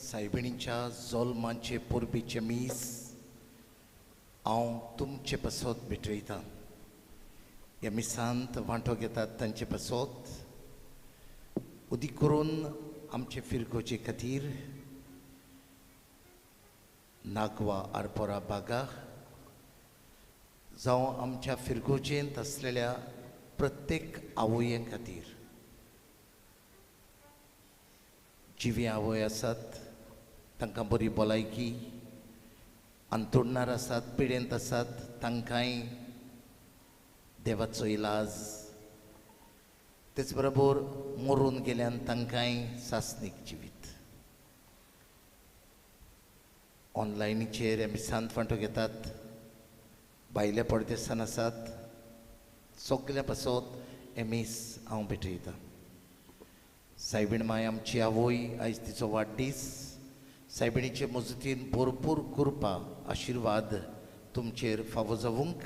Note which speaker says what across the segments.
Speaker 1: सायबिणीच्या जोल्मांचे परबेचें मीस हांव तुमचे पासत भेटयतां. ह्या मिसांत वांटो घेतात तांचे पासत उदीक करून आमचे फिरगोचे खातीर नागवा आरपोरा बागा जावं आमच्या फिरगोचेंत आसलेल्या प्रत्येक आवये खातीर जिवी आवय आसात तांकां बरी भलायकी, अंतुडणार आसात, पिडेंत आसात तांकांय देवाचो इलाज, तेच बरोबर मरून गेल्यान तांकांय सासणीक जिवीत. ऑनलायनीचेर आमी सांत वांटो घेतात, भायल्या परदेसान आसात सगल्या पासत हें मीस हांव भेटयतां. सायबीण माय आमची आवय आयज तिचो वाडदीस. सायबिणीचे मजतीन भरपूर कृपा आशिर्वाद तुमचेर फावो जावंक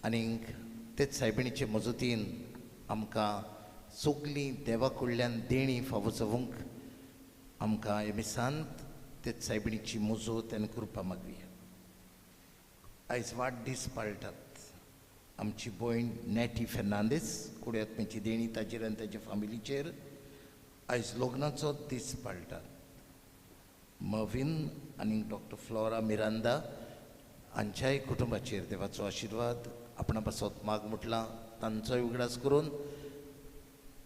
Speaker 1: आनीक तेच सायबिणीचे मजतीन आमकां सगलीं देवा कडल्यान देणी फावो जावंक आमकां हे मिसांत तेच सायबिणीची मजत आनी कृपा मागुया. आयज वाडदीस पाळटात आमची भयण नॅटी फेर्नांदीस, कुड्यात्मेची देणी ताजेर आनी ताच्या फामिलीचेर. आयज लग्नाचो दीस पाळटात मवीन आनी डॉक्टर फ्लोरा मिरांदा हांच्याय कुटुंबाचेर देवाचो आशिर्वाद. आपणा पासत माग म्हटलां तांचोय उगडास करून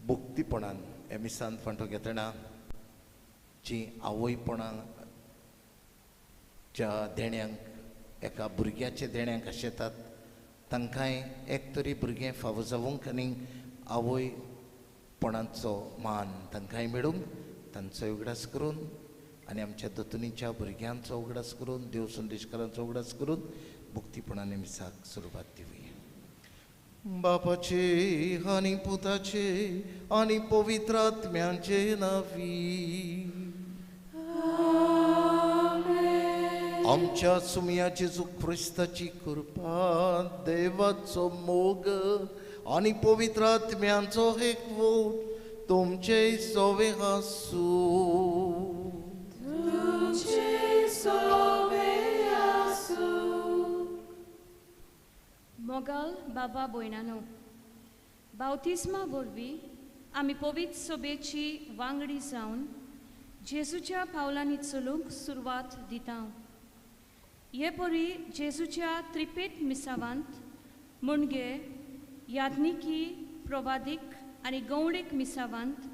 Speaker 1: भक्तीपणान ह्या मिसांत फांटो घेतना जी आवयपणाच्या देण्यांक एका भुरग्याच्या देण्यांक आशेतात तांकांय एक तरी भुरगें फावो जावंक आनी आवयपणाचो मान तांकांय मेळूंक तांचोय उगडास करून आनी आमच्या दत्तुनीच्या भुरग्यांचो उगडास करून देव संदेशकारांचो उगडास करून भक्तीपणान मिसाक सुरवात दिवया. बापाचे आनी पुताचे आनी पवित्र आत्म्याचे नांवी. आमच्या सुमया जेजू क्रिस्ताची कृपा, देवाचो मोग आनी पवित्र आत्म्यांचो एकवट तुमचे सोवे आसूं.
Speaker 2: मोगाल बाबा भयणानो, बावतिस्मा वरवीं आमी पवित्र सभेची वांगडी जावन जेजूच्या पावलांनी चलूंक सुरवात दिता. हे परी जेजूच्या त्रिपेट मिसावांत म्हणजे याज्ञिकी, प्रवादीक आनी गवळीक मिसावांत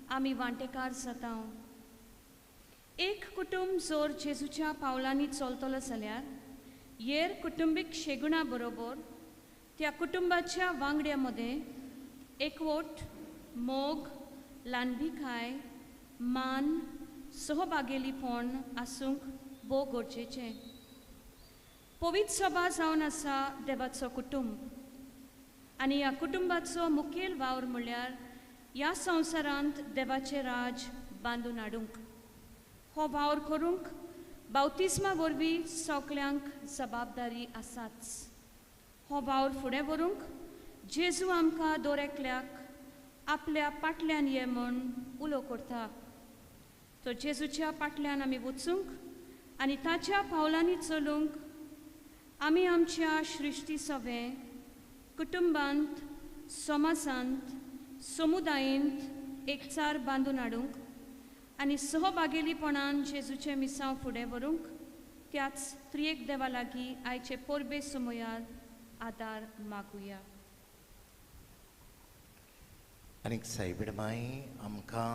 Speaker 2: आमी वांटेकार जाता. एक कुटुंब जर जेजूच्या पावलांनी चलतलो जाल्यार हेर कुटुंबीक शेगुणा बरोबर त्या कुटुंबाच्या वांगड्या मदें एकवट, मोग, ल्हानभिकाय, मान, सहभागेलीपण आसूंक भोव गरजेचें. पवित्र सभा जावन आसा देवाचो कुटुंब आनी ह्या कुटुंबाचो मुखेल वावर म्हणल्यार ह्या संवसारांत देवाचें राज बांदून हाडूंक. हो वावर करूंक बावतिस्मा वरवीं सगल्यांक जबाबदारी आसाच. हो वावर फुडें व्हरूंक जेजू आमकां दर एकल्याक आपल्या पाटल्यान ये म्हूण उलो करता. तर जेजूच्या पाटल्यान आमी वचूंक आनी ताच्या पावलांनी चलूंक आमी आमच्या सृश्टी सवें, कुटुंबांत, समाजांत, समुदायेंत एकचार बांदून हाडूंक आनी सहभागेलीपणान जेजूचें मिसांव फुडें व्हरूंक त्याच त्रिएक देवा लागीं आयचे परबे समयार आदार मागुया.
Speaker 1: आनीक सायबीण माई आमकां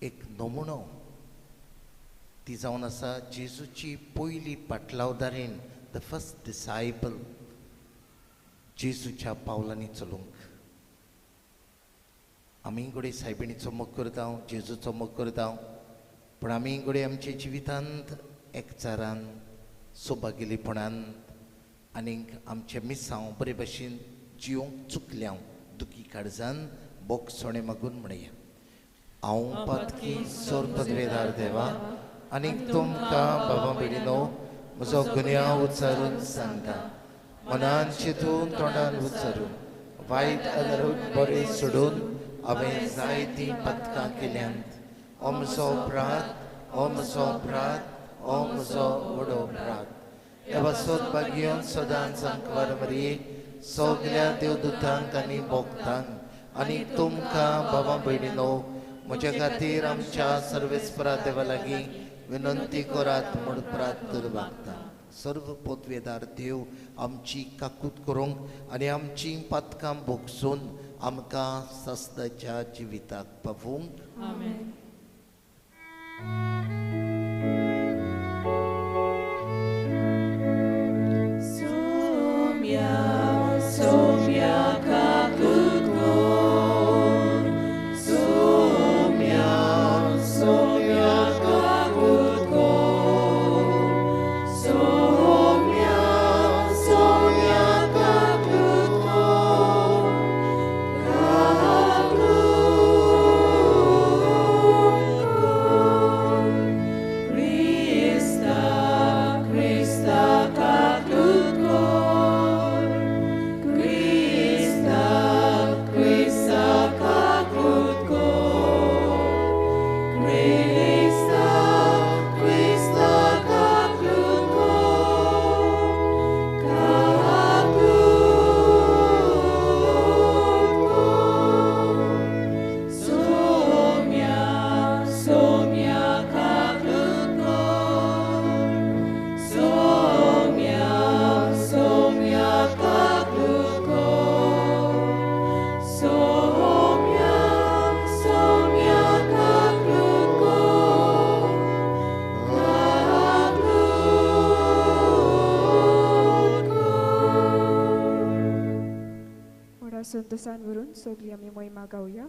Speaker 1: एक नमुनो ती जावन आसा जेजूची पयली पाटलावदारीण, the first disciple, जेजूच्या पावलांनी चलूंक. आमी घडये सायबिणीचो मोग करता, जेजूचो मोग करता, पूण आमी घडये आमच्या जिवितांत एकचारान, सोबागेलीपणान आनीक आमचें मिसांव बरे भशेन जिवंक चुकल्या दुखी काळजान बोगसोणें मागून म्हणया. हांव पातकी सोर पदवेदार देवा आनीक तुमकां बाबा भयणीनो म्हजो गुन्यांव उच्चारून सांगता. मनान चिंतून तोंडान उच्चारून वायट आदारून बरें सोडून हांवें जायतीं पथकां केल्यांत. हो म्हजो अपराध, हो म्हजो अपराध, हो म्हजो व्हडो अपराध. देवा सोदपाक सदांच आंकवार मरये सगल्या देवदूतांक आनी भोक्तांक आनी तुमकां बाबा भयणीनो म्हज्या खातीर आमच्या सर्वेस्परा देवा लागीं विनंती करात म्हूण प्रार्थना मागता. सर्व पदवेदार देव आमची काकूत करूंक आनी आमची पातकां भोगसून आमकां सस्ताच्या जिविताक पावूंक.
Speaker 3: आमेन.
Speaker 4: संतोषांवरून सगळी आमी महिमा गावया.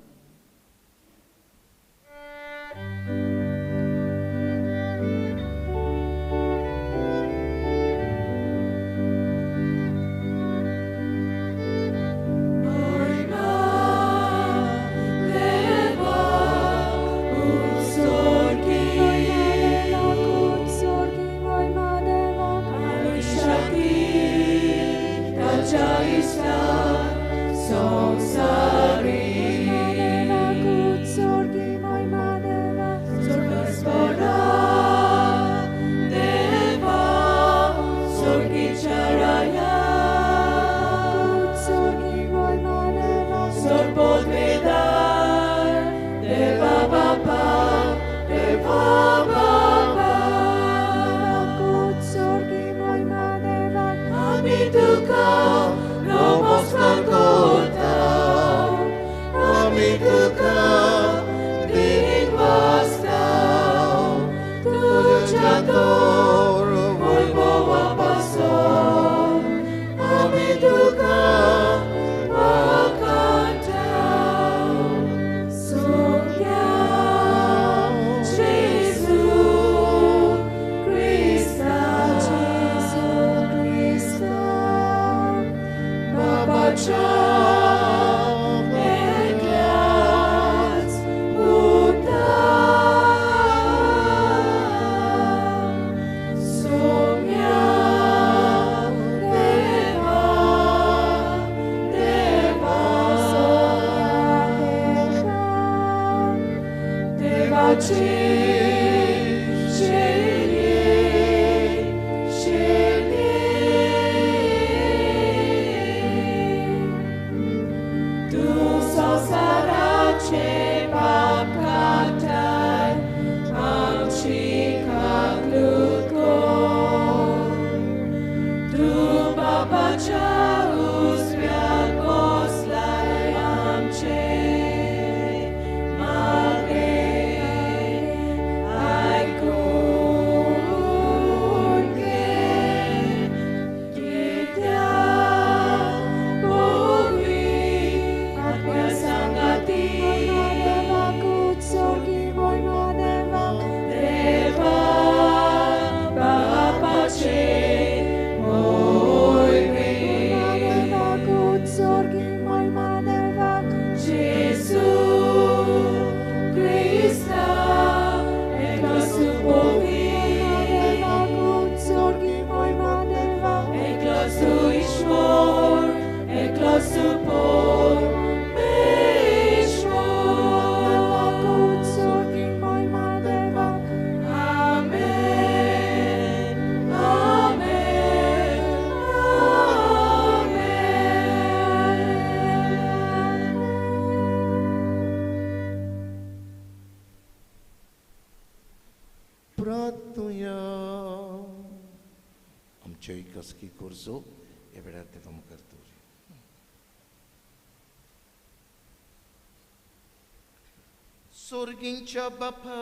Speaker 1: सोर्गींच्या बापा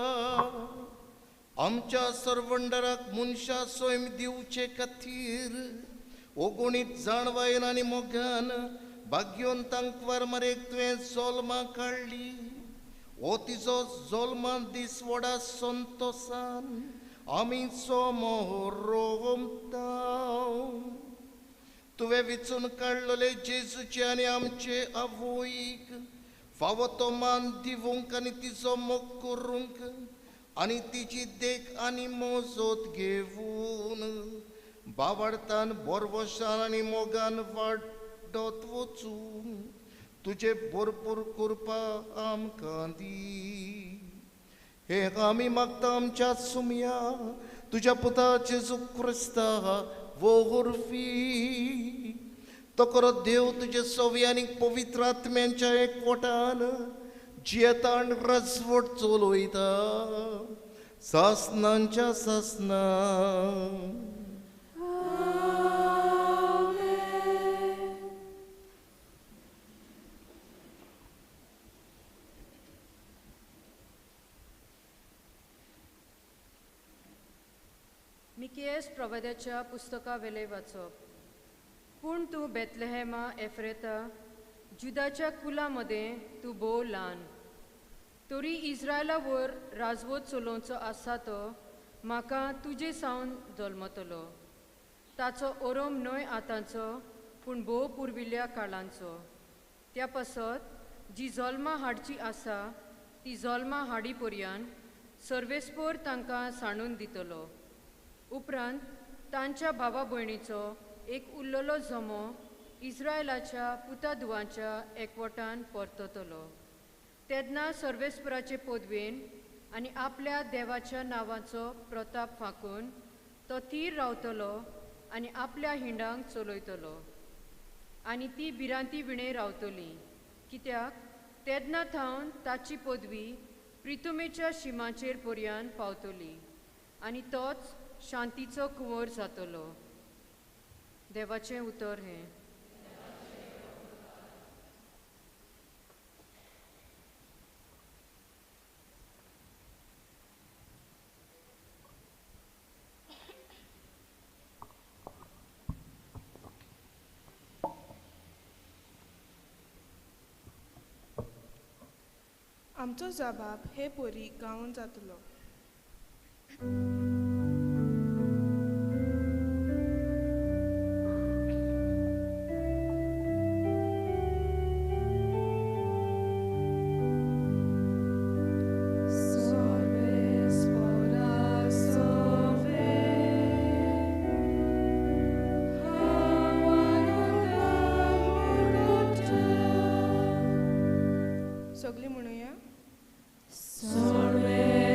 Speaker 1: आमच्या सरवंडराक मनशा सैम दिवचे खातीर ओगुणीत जाणवायन आनी मोगान भाग्यवंतांक वारमारेक तुवें जोल्मां काडली. हो तिजो जोल्मा दीस व्हडा संतोसान आमी सोमोरोमता. तुवें विचून काडलेले जेजूचे आनी आमचे आवयक फावो तो मान दिवंक आनी तिचो मोग करूंक आनी तिची देख आनी मोजोत घेवन बावडतान बोरवशान आनी मोगान वाडत वचूं तुजे भरपूर कृपा आमकां दी. हे आमी मागता आमच्या सुमया तुज्या पुता जेजू क्रिस्ता वरवीं. तो खरो देव तुजे सवी आनी पवित्र आत्म्यांच्या एकवटान जियेतान रजवट चलयता सासनांच्या सासना.
Speaker 3: मिकियस प्रवाद्याच्या पुस्तका वेले वाचप. पूण तूं बेतलेहेमा एफ्रेता जुदाच्या कुला मदें तूं भोव ल्हान, तरी इस्रायला वयर राजवत चलोवचो आसा तो म्हाका तुजे सावन जल्मतलो. ताचो ओरोम न्हय आतांचो पूण भोव पुर्विल्ल्या काळांचो. त्या पासत जी जल्मां हाडची आसा ती जल्मां हाडी पर्यान सर्वेस्पोर तांकां सांडून दितलो. उपरांत तांच्या भावा भयणीचो एक उरलेलो जमो इस्रायलाच्या पुता धुवांच्या एकवटान परततलो. तेन्ना सर्वेस्पराचे पदवेन आनी आपल्या देवाच्या नांवाचो प्रताप फांकून तो थीर रावतलो आनी आपल्या हिंडांक चलयतलो आनी ती भिरांती विणे रावतली. कित्याक तेन्ना थावन ताची पदवी प्रितुमेच्या शिमाचेर पर्यान पावतली आनी तोच शांतीचो कुंवर जातलो. देवाचें उतर हें.
Speaker 5: आमचो जबाब हे परी गावन जातलो. सगळीं म्हणुया.
Speaker 6: Sorve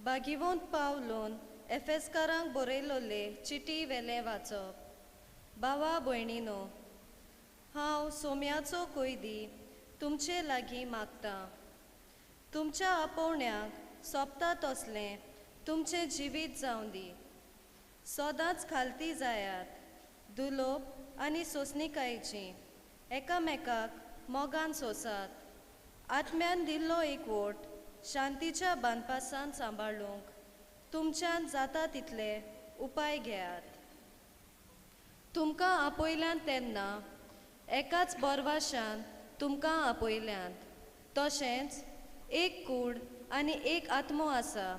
Speaker 3: भागिवंत पावलोन एफेस्कारांक बरयलोले चिटी वेलें वाचप. भावा भयणीनो, हांव सोम्याचो कोयदी तुमचे लागीं मागतां, तुमच्या आपोवण्याक सोंपता तसलें तुमचें जिवीत जावं दी. सदांच खालती जायात, दुलोप आनी सोंसणिकायेची एकामेकाक मोगान सोंसात. आत्म्यान दिल्लो एकवट शांतीच्या बांदपासान सांबाळूंक तुमच्यान जाता तितले उपाय घेयात. तुमकां आपयल्यान तेन्ना एकाच बोरवाशान तुमकां आपयल्यात, तशेंच एक कूड आनी एक आत्मो आसा,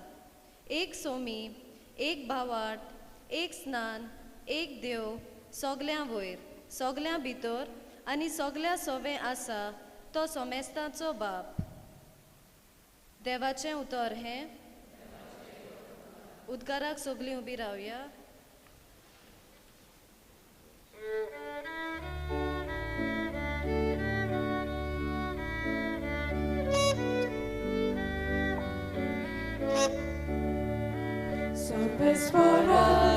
Speaker 3: एक सोमी, एक भावार्थ, एक स्नान, एक देव, सगल्यां वयर, सगल्यां भितर आनी सगल्या सोवें आसा तो सोमेस्ताचो बाप. देवाचें उतर हें. उद्गाराक सगळीं उबी रावया.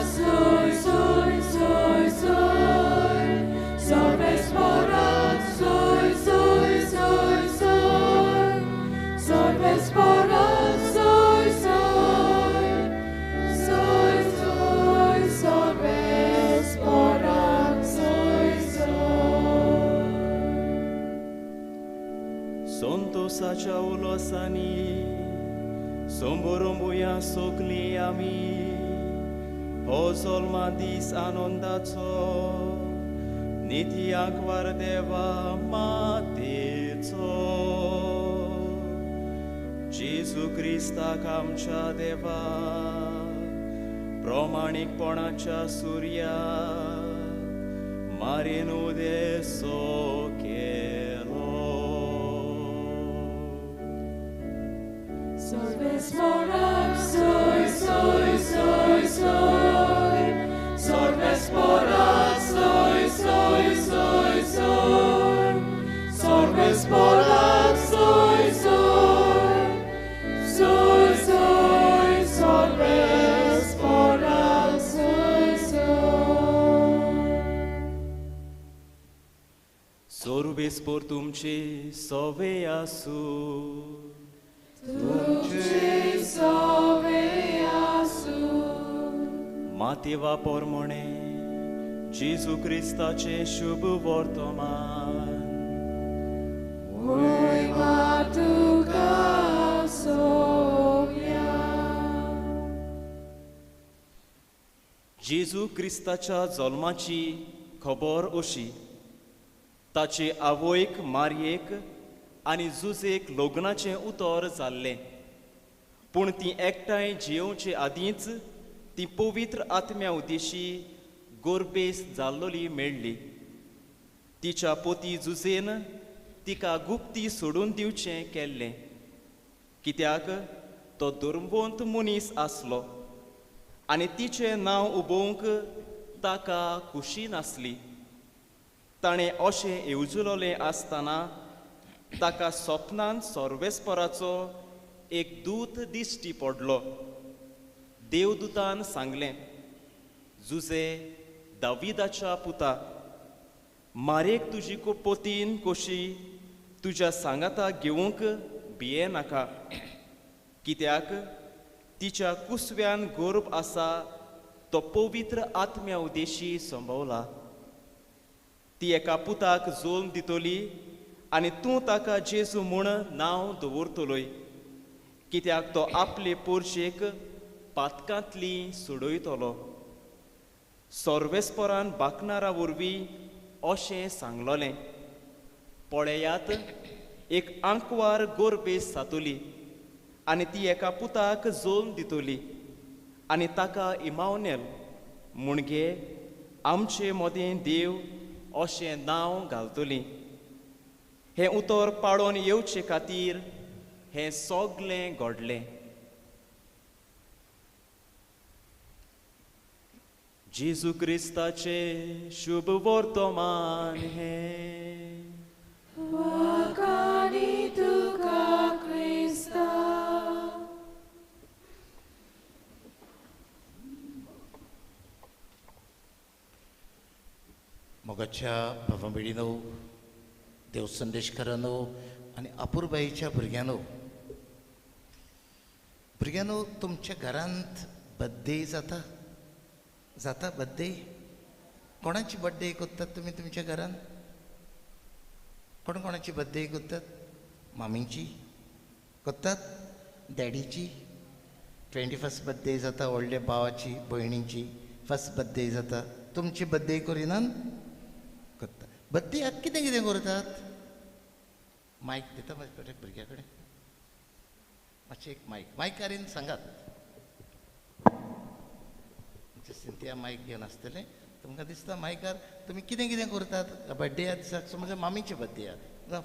Speaker 6: Soy, soy, soy, soy. Sorbespora, soy, soy, soy, soy. Sorbespora, soy, soy. Soy, soy, sorbespora, soy, soy.
Speaker 7: Sontosaच्या उलोसांनी सोंबोरोंबुया सोगली आमी हो जल्मा दीस आनंदाचो नित्याक वार देवा मातेचो. जेजू क्रिस्ताक आमच्या देवा प्रमाणीकपणाच्या सुर्या मारेन उदेसो केलो.
Speaker 6: Sorbespora, soy, soy, soy, soy. Sorbespora, soy, soy, soy, soy. Sorbespora, soy, soy. Soy, soy, sorbespora, soy, soy.
Speaker 7: Sorbespor तुमचे सोवे आसूं.
Speaker 6: तुमचे सोवे आसूं.
Speaker 7: मातेवा पोरमणे जेजू क्रिस्ताचें शुभ वर्तमान.
Speaker 6: वयमा तुका सोम्या.
Speaker 7: जेजू क्रिस्ताच्या जल्माची खबर अशी, ताचे आवयक मारयेक आनी जुजेक लग्नाचें उतर जाल्लें, पूण ती एकठांय जियेवचे आदींच ती पवित्र आत्म्या उद्देशी गोरबेस जाल्लोली मेळ्ळी. तिच्या पोती जुजेन तिका गुप्ती सोडून दिवचें केल्लें, कित्याक तो दुर्बोंत मनीस आसलो आनी तिचें नांव उबोवंक ताका खुशी नासली. ताणें अशें येवजुलोलें आसतना ताका सपनान सर्वेस्पराचो एक दूत दिश्टी पडलो. देवदूतान सांगलें, जुजे दाविदाच्या पुता, मारेक तुजी पोतीन कशी तुज्या सांगाता घेवंक भिये नाका, कित्याक तिच्या कुसव्यान गर्भ आसा तो पवित्र आत्म्या उद्देशी संभवला. ती एका पुताक जल्म दितली आनी तूं ताका जेजू म्हूण नांव दवरतलोय, कित्याक तो आपले पोरशेक पातकांतली सोडयतलो. सर्वेस्परान बाकनारा वरवीं अशें सांगलोलें, पळयात एक आंकवार गोरबेस जातली आनी ती एका पुताक जल्म दितली आनी ताका इमावनेल म्हणगे आमचे मदें देव अशें नांव घालतली. हें उतर पाळोन येवचे खातीर हें सगलें घडलें. जेजू क्रिस्ताचें शुभ वर्तमान हें.
Speaker 6: वाखाणी तुका क्रिस्ता.
Speaker 1: मोगाच्या भावा भयणीनो, देव संदेशकारांनो आनी अपुरबायेच्या भुरग्यांनो, भुरग्यांनो तुमच्या घरांत बड्डे जाता? जाता बड्डे? कोणाची बड्डे करतात तुमी तुमच्या घरांत? कोण कोणाची बड्डे करतात? मामीची करतात? डॅडीची? 21st birthday जाता व्हडल्या भावाची भयणीची फर्स्ट बड्डे जाता. तुमची बड्डे करिनात? करता. बड्डे कितें कितें करतात? मायक दिता म्हाज्या कडेन भुरग्या कडेन मातशें एक मायक मायकारीन सांगात. सिंतिया मायक घेवन आसतलें तुमकां दिसता मायकार तुमी कितें कितें करतात बड्डे दिसाक? समज मामीची बड्डे आहा,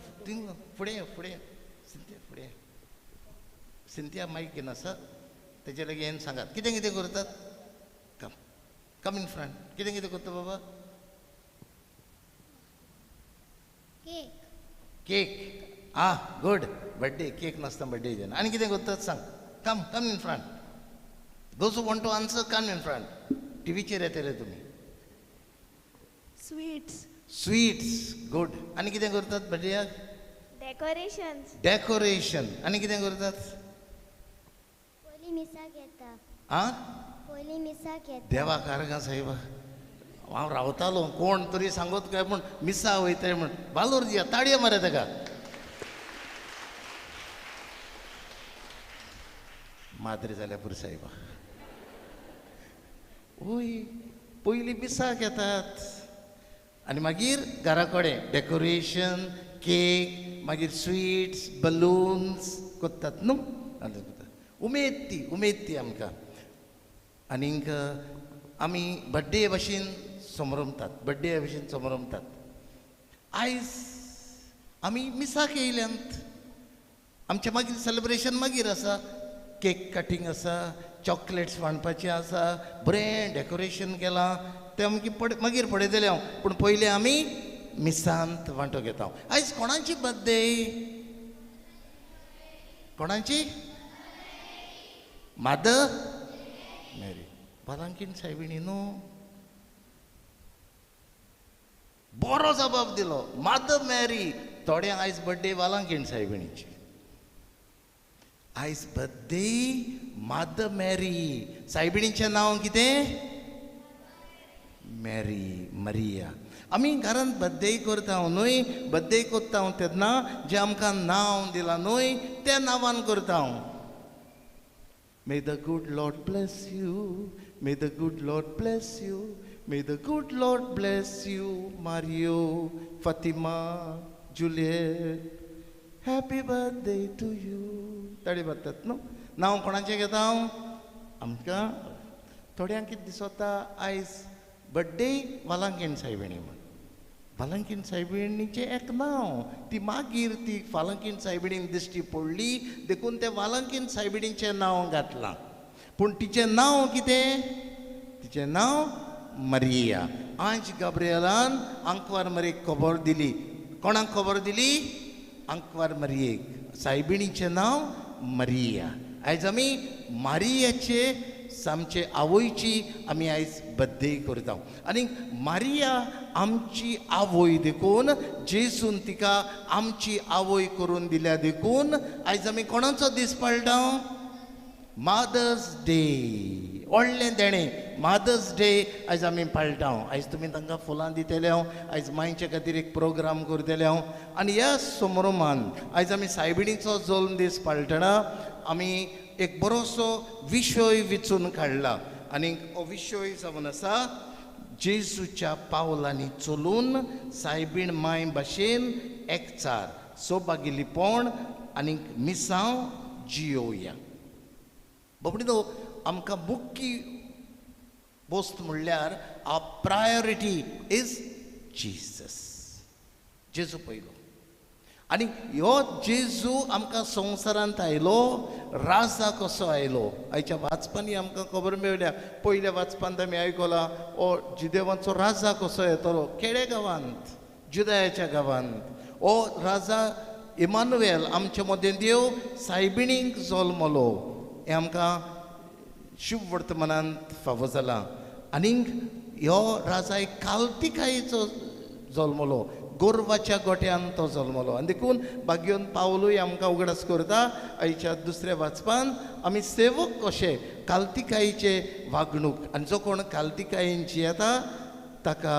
Speaker 1: फुडें फुडें सिंतिया फुडें सिंतिया मायक घेवन आसा तेजे लागीं येवन सांगात कितें कितें करतात. कम कम इन फ्रंट. कितें कितें करता बाबा?
Speaker 8: केक.
Speaker 1: केक आ गुड. बड्डे केक नासतना बड्डे जायना. आनी कितें करतात सांग. Come come in front. Those who want to answer come in front. टिव्हीचेर येतले तुमी.
Speaker 8: स्वीट्स.
Speaker 1: Sweets good. आनी कितें करतात बड्डेयाक?
Speaker 8: डेकोरेशन्स.
Speaker 1: डेकोरेशन. आनी कितें करतात?
Speaker 8: पयलीं मिसाक येता.
Speaker 1: आं
Speaker 8: पयलीं मिसाक येता.
Speaker 1: देवा कारगां साहेबा हांव रावतालो कोण तरी सांगत काय म्हूण मिसा वयताय म्हूण. बालोर दिया ताळयो मारे ताका. माद्री जाल्या पुरो साहेबा. ओय पयलीं मिसाक येतात आनी मागीर घरा कडेन डेकोरेशन केक मागीर स्वीट्स बलून्स करतात न्हू. उमेद ती उमेद ती आमकां. आनीक आमी बड्डे भशेन समरमतात बड्डे भशेन समरमतात. आयज आमी मिसाक येयल्यात. आमचें मागीर सेलिब्रेशन मागीर आसा. केक कटींग आसा, चॉकलेट्स वांटपाचें आसा, बरें डेकोरेशन केलां तें आमकां पड मागीर पळयतलें हांव. पूण पयलीं आमी मिसांत वांटो घेता. आयज कोणाची बड्डे? कोणाची? मादर मॅरी. बालांकीन सायबिणी न्हू. बरो जबाब दिलो मादर मॅरी. थोड्यांक आयज बड्डे बालांकीन सायबिणीची. आयज बड्डे मादर मॅरी. सायबिणीचें नांव कितें? मॅरी मरिया. आमी घरांत बड्डे करता न्हय. बड्डे करता तेन्ना जें आमकां नांव दिलां न्हय त्या नांवान करता. May the good Lord bless you, may the good Lord bless you, may the good Lord bless you, Mario, Fatima, Juliet, happy birthday to you. ताळी मारतात न्हू. नांव कोणाचें घेता हांव? आमकां थोड्यांक कितें दिसता आयज बड्डे वालांकीण सायबिणी म्हूण. वालांकीण सायबिणीचें एक नांव ती मागीर ती वालांकीण सायबिणीन दिश्टी पडली देखून तें वालांकीण सायबिणीचें नांव घातलां. पूण तिचें नांव कितें? तिचें नांव मरिया. आंज गाब्रिएलान आंकवार मरियेक खबर दिली. कोणाक खबर दिली? आंकवार मरियेक. सायबिणीचें नांव मरिया. आयज आमी मारियाचे आमचे आवयची आमी आयज बड्डे करता. आनी मारिया आमची आवय देखून जेजून तिका आमची आवय करून दिल्या देखून आयज आमी कोणाचो दीस पाळटा? Mother's day. व्हडलें देणें मदर्स डे आयज आमी पाळटा. आयज तुमी तांकां फुलां दितले हांव. आयज मांयचे खातीर एक प्रोग्राम करतले हांव. आनी ह्या समारोमान आयज आमी सायबिणीचो जल्म दीस पाळटना आमी एक बरोसो विशय विचून काडला. आनी हो विशय जावन आसा जेजूच्या पावलांनी चलून सायबीण मांय भाशेन एकचार सोबागिलीपण आनी मिसांव जियोया. बाबडीनो आमकां मुख्य वस्त म्हणल्यार our priority is Jesus. जेजू पयलो. आनी ह्यो जेजू आमकां संवसारांत आयलो राजा कसो आयलो आयच्या वाचपांनी आमकां खबर मेळ्ळ्या. पयल्या वाचपांत आमी आयकलां हो जुदेवांचो राजा कसो येतलो खेडे गांवांत जुदयाच्या गांवांत. हो राजा इमानुएल आमचे मदें देव सायबिणीक जल्मलो हें आमकां शुभ वर्तमानांत फावो जालां. आनीक ह्यो राजा एक काल्तिकायेचो जल्मलो, गोरवाच्या गोट्यान तो जल्मलो. आनी देखून भाग्योन पावलूय आमकां उगडास करता आयच्या दुसऱ्या वाचपान आमी सेवक कशे कालतिकायेचे वागणूक, आनी जो कोण कालतिकायेन जियेता ताका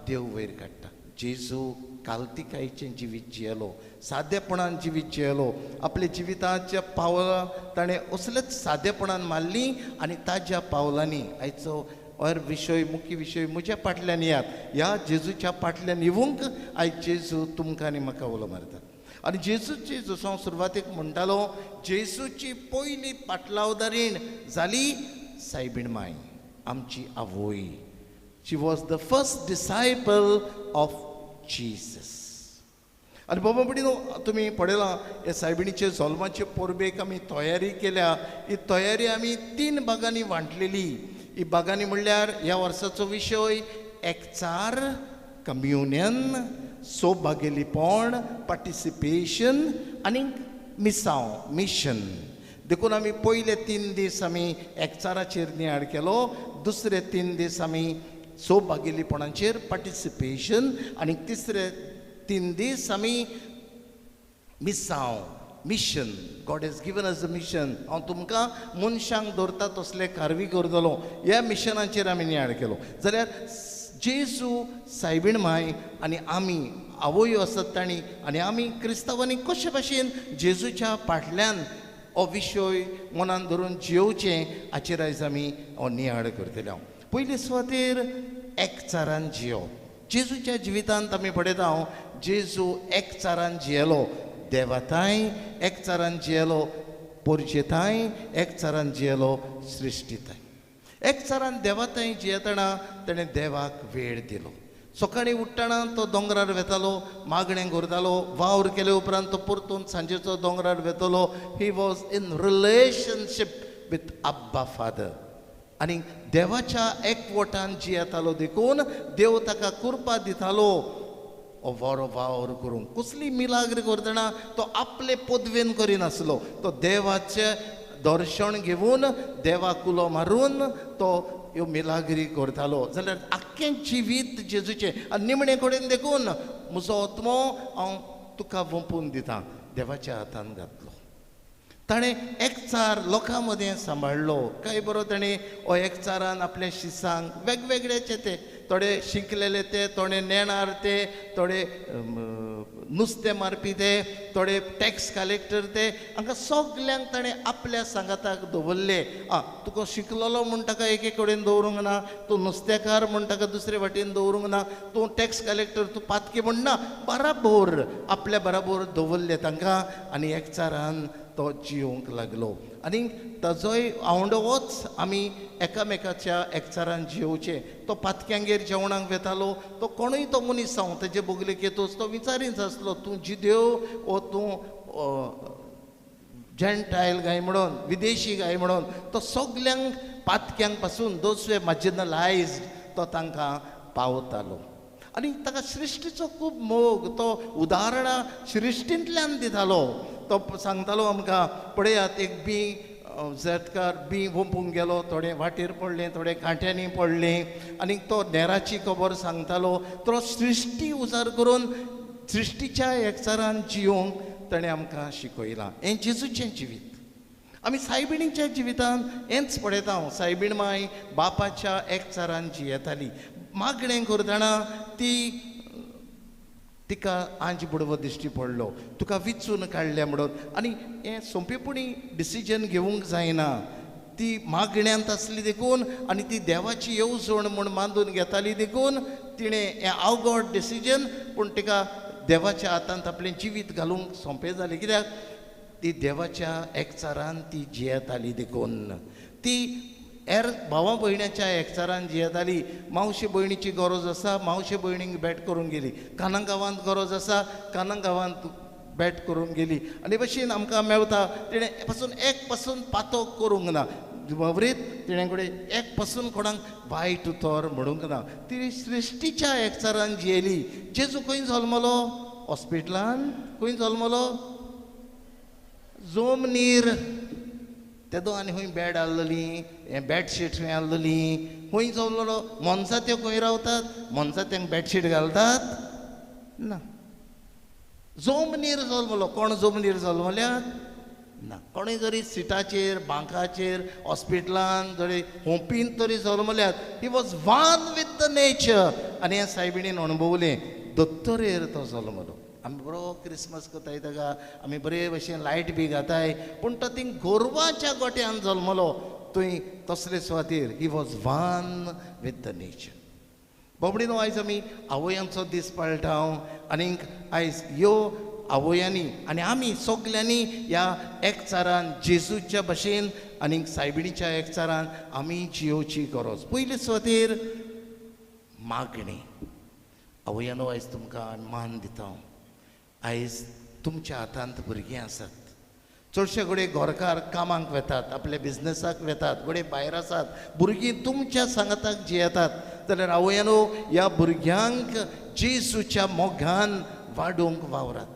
Speaker 1: देव वयर काडटा. जेजू कालतिकायेचें जिवीत जियेलो, सादेपणान जिवीत जियेलो. आपल्या जिविताच्या पावलां ताणें असलेच सादेपणान मारलीं आनी ताज्या पावलांनी आयचो और विशय मुख्य विशय म्हज्या फाटल्यान येयात, ह्या जेजूच्या फाटल्यान येवंक आयज जेजू तुमकां आनी म्हाका उलो मारता. आनी जेजूची जसो हांव सुरवातेक म्हणटालो, जेजूची पयली पाटलावदारीण जाली सायबीण माय, आमची आवय. She was the first disciple of Jesus. आनी बाबा भयणीनो, तुमी पळयलां हे सायबिणीचे जल्माचे परबेक आमी तयारी केल्या. ही तयारी आमी 3 भागांनी वांटलेली. ही भागांनी म्हणल्यार ह्या वर्साचो विशय एकचार, कम्युनियन, सोभागेलीपण, पार्टिसिपेशन आनी मिसांव, मिशन. देखून आमी पयले 3 दीस आमी एकचाराचेर नियाळ केलो, दुसरे 3 दीस आमी सोभागेलीपणाचेर, पार्टिसिपेशन, आनी तिसरे 3 दीस आमी मिसांव, mission. God has given us a mission. हांव तुमकां मनशांक दवरता तसले कारवी करतलो, ह्या मिशनाचेर आमी नियाळ केलो. जाल्यार जेजू सायबीण माय आनी आमी आवयो आसात तांणी आनी आमी क्रिस्तांवांनी कशे भाशेन जेजूच्या फाटल्यान हो विशय मनान धरून जियोवचें हाचेर आयज आमी हो नियाळ करतले. हांव पयले सुवातेर एकचारान जियो. जेजूच्या जिवितांत आमी पळयता हांव जेजू एकचारान जियेलो, देवाताय एकचारान जियेलो, पोरजेताय एकचारान जियेलो, सृश्टीताय एकचारान. देवाताय जियेतना ताणें देवाक वेळ दिलो. सकाळीं उठ्ठना तो दोंगरार वेतालो, मागणें करतालो, वावर केले उपरांत तो परतून सांजेचो दोंगरार वेतलो. He was in relationship with Abba father. आनी देवाच्या एकवटान जियेतालो देखून देव ताका कृपा दितालो बरो वावर करूंक. कसली मिलाग्र करतना तो आपले पदवेन करिनासलो, तो देवाचें दर्शन घेवन देवाक उलो मारून तो ह्यो मिलाग्री करतालो. जाल्यार आख्खें जिवीत जेजूचें. आनी निमणे कडेन देखून म्हजो आत्मो हांव तुका वंपून दिता, देवाच्या हातान घातलो. ताणें एकचार लोकां मदें सांबाळ्ळो. काय बरो ताणें हो एकचारान आपल्या शिसांक वेगवेगळ्याचे ते थोडे शिकलेले ते, थोडे नेणार ते, थोडे नुस्तें मारपी ते, थोडे टॅक्स कलेक्टर ते, हांकां सगल्यांक ताणें आपल्या सांगाताक दवरले. आं, तुका शिकलेलो म्हूण ताका एके कडेन दवरूंक ना, तूं नुस्तेकार म्हूण ताका दुसरे वाटेन दवरूंक ना, तूं टॅक्स कलेक्टर तूं पातकी म्हूण ना, बराबर आपल्या बराबर दवरले तांकां आनी एकचारान तो जियोंक लागलो. आनी ताजोय आवंडो होच आमी एकामेकाच्या एकचारान जियोवचें. तो पातक्यांगेर जेवणाक वेतालो, तो कोणूय तो मनीस जावं तेजे बोगलेक येतोच तो विचारीच आसलो, तूं जिदेव वो तूं जेंटायल गाय म्हणून, विदेशी गाय म्हणून. तो सगल्यांक पातक्यांक पासून those way मार्जिनलायज्ड तो तांकां पावतालो. आनी ताका सृश्टीचो खूब मोग, तो उदाहरणां सृश्टींतल्यान दितालो. तो सांगतालो आमकां, पळयात एक बी शेतकार बी वोंपूंक गेलो, थोडें वाटेर पडलें, थोडें कांट्यांनी पडलें. आनी तो नेराची खबर सांगतालो. तो सृश्टी उजार करून सृश्टीच्या एकचारान जियोंक ताणें आमकां शिकयलां. हें जेजूचें जिवीत. आमी सायबिणीच्या जिवितान हेंच पळयता हांव. सायबीण माय बापाच्या एकचारान जियेताली. मागणें करतना ती तिका आंज बुडवो दिश्टी पडलो, तुका विचून काडल्या म्हणून. आनी हें सोंपेपणी डिसिजन घेवंक जायना. ती मागण्यांत आसली देखून आनी ती देवाची येवजण म्हूण मानून घेताली देखून तिणें हें अवघड डिसिजन, पूण तिका देवाच्या हातांत आपलें जिवीत घालूंक सोंपें जालें. कित्याक ती देवाच्या एकचारान ती जियेताली देखून. ती हेर भावा भयण्याच्या एकचारान जियेताली. मावशे भयणीची गरज आसा, मावशे भयणीक भेट करूंक गेली. कानागांवांत गरज आसा, कानागांवांत भेट करूंक गेली. आनी भशेन आमकां मेवता तिणें पासून एक पासून पातक करूंक ना, वरीत तिणें कडेन एक पासून कोणाक वायट उतर म्हणूंक ना. ती सृश्टीच्या एकचारान जियेली. जेजू खंय जल्मलो? हॉस्पिटलान. खंय जल्मलो? जोमनीर. तेदो आनी खंय बेड आहली, हें बेडशीट खंय आहली, खंय जल्मलो? मनसात्यो खंय रावतात? मनसात्यांक बेडशीट घालतात? ना. जमनीर जल्मलो. कोण जमनीर जल्मल्यात? ना. कोणूय जरी सिटाचेर, बांकाचेर, हॉस्पिटलान, जरी होपीन तरी जल्मल्यात, he was one with the nature. आनी ह्या सायबिणीन अणभवलें, दोतोरेर तो जल्मलो. आमी बरो क्रिसमस करताय ताका, आमी बरे भशेन लायट बी घाताय, पूण तो थिंग गोरवाच्या गोट्यान जल्मलो. थंय तसले सुवातेर he was one with the nature. बाबडीनो, आयज आमी आवयांचो दीस पाळटा आनीक आयज ह्यो आवयांनी आनी आमी सगल्यांनी ह्या एकचारान जेजूच्या भशेन आनीक सायबिणीच्या एकचारान आमी जियोवची गरज. पयले सुवातेर मागणी. आवयानो, आयज तुमकां मान दिता. आयज तुमच्या हातांत भुरगीं आसात. चडशे घडये घरकार कामाक वेतात, आपल्या बिजनसाक वेतात, घडये भायर आसात, भुरगीं तुमच्या सांगाताक जियेतात. जाल्यार आवयानो, ह्या भुरग्यांक जेजूच्या मोगान वाडोवंक वावरात.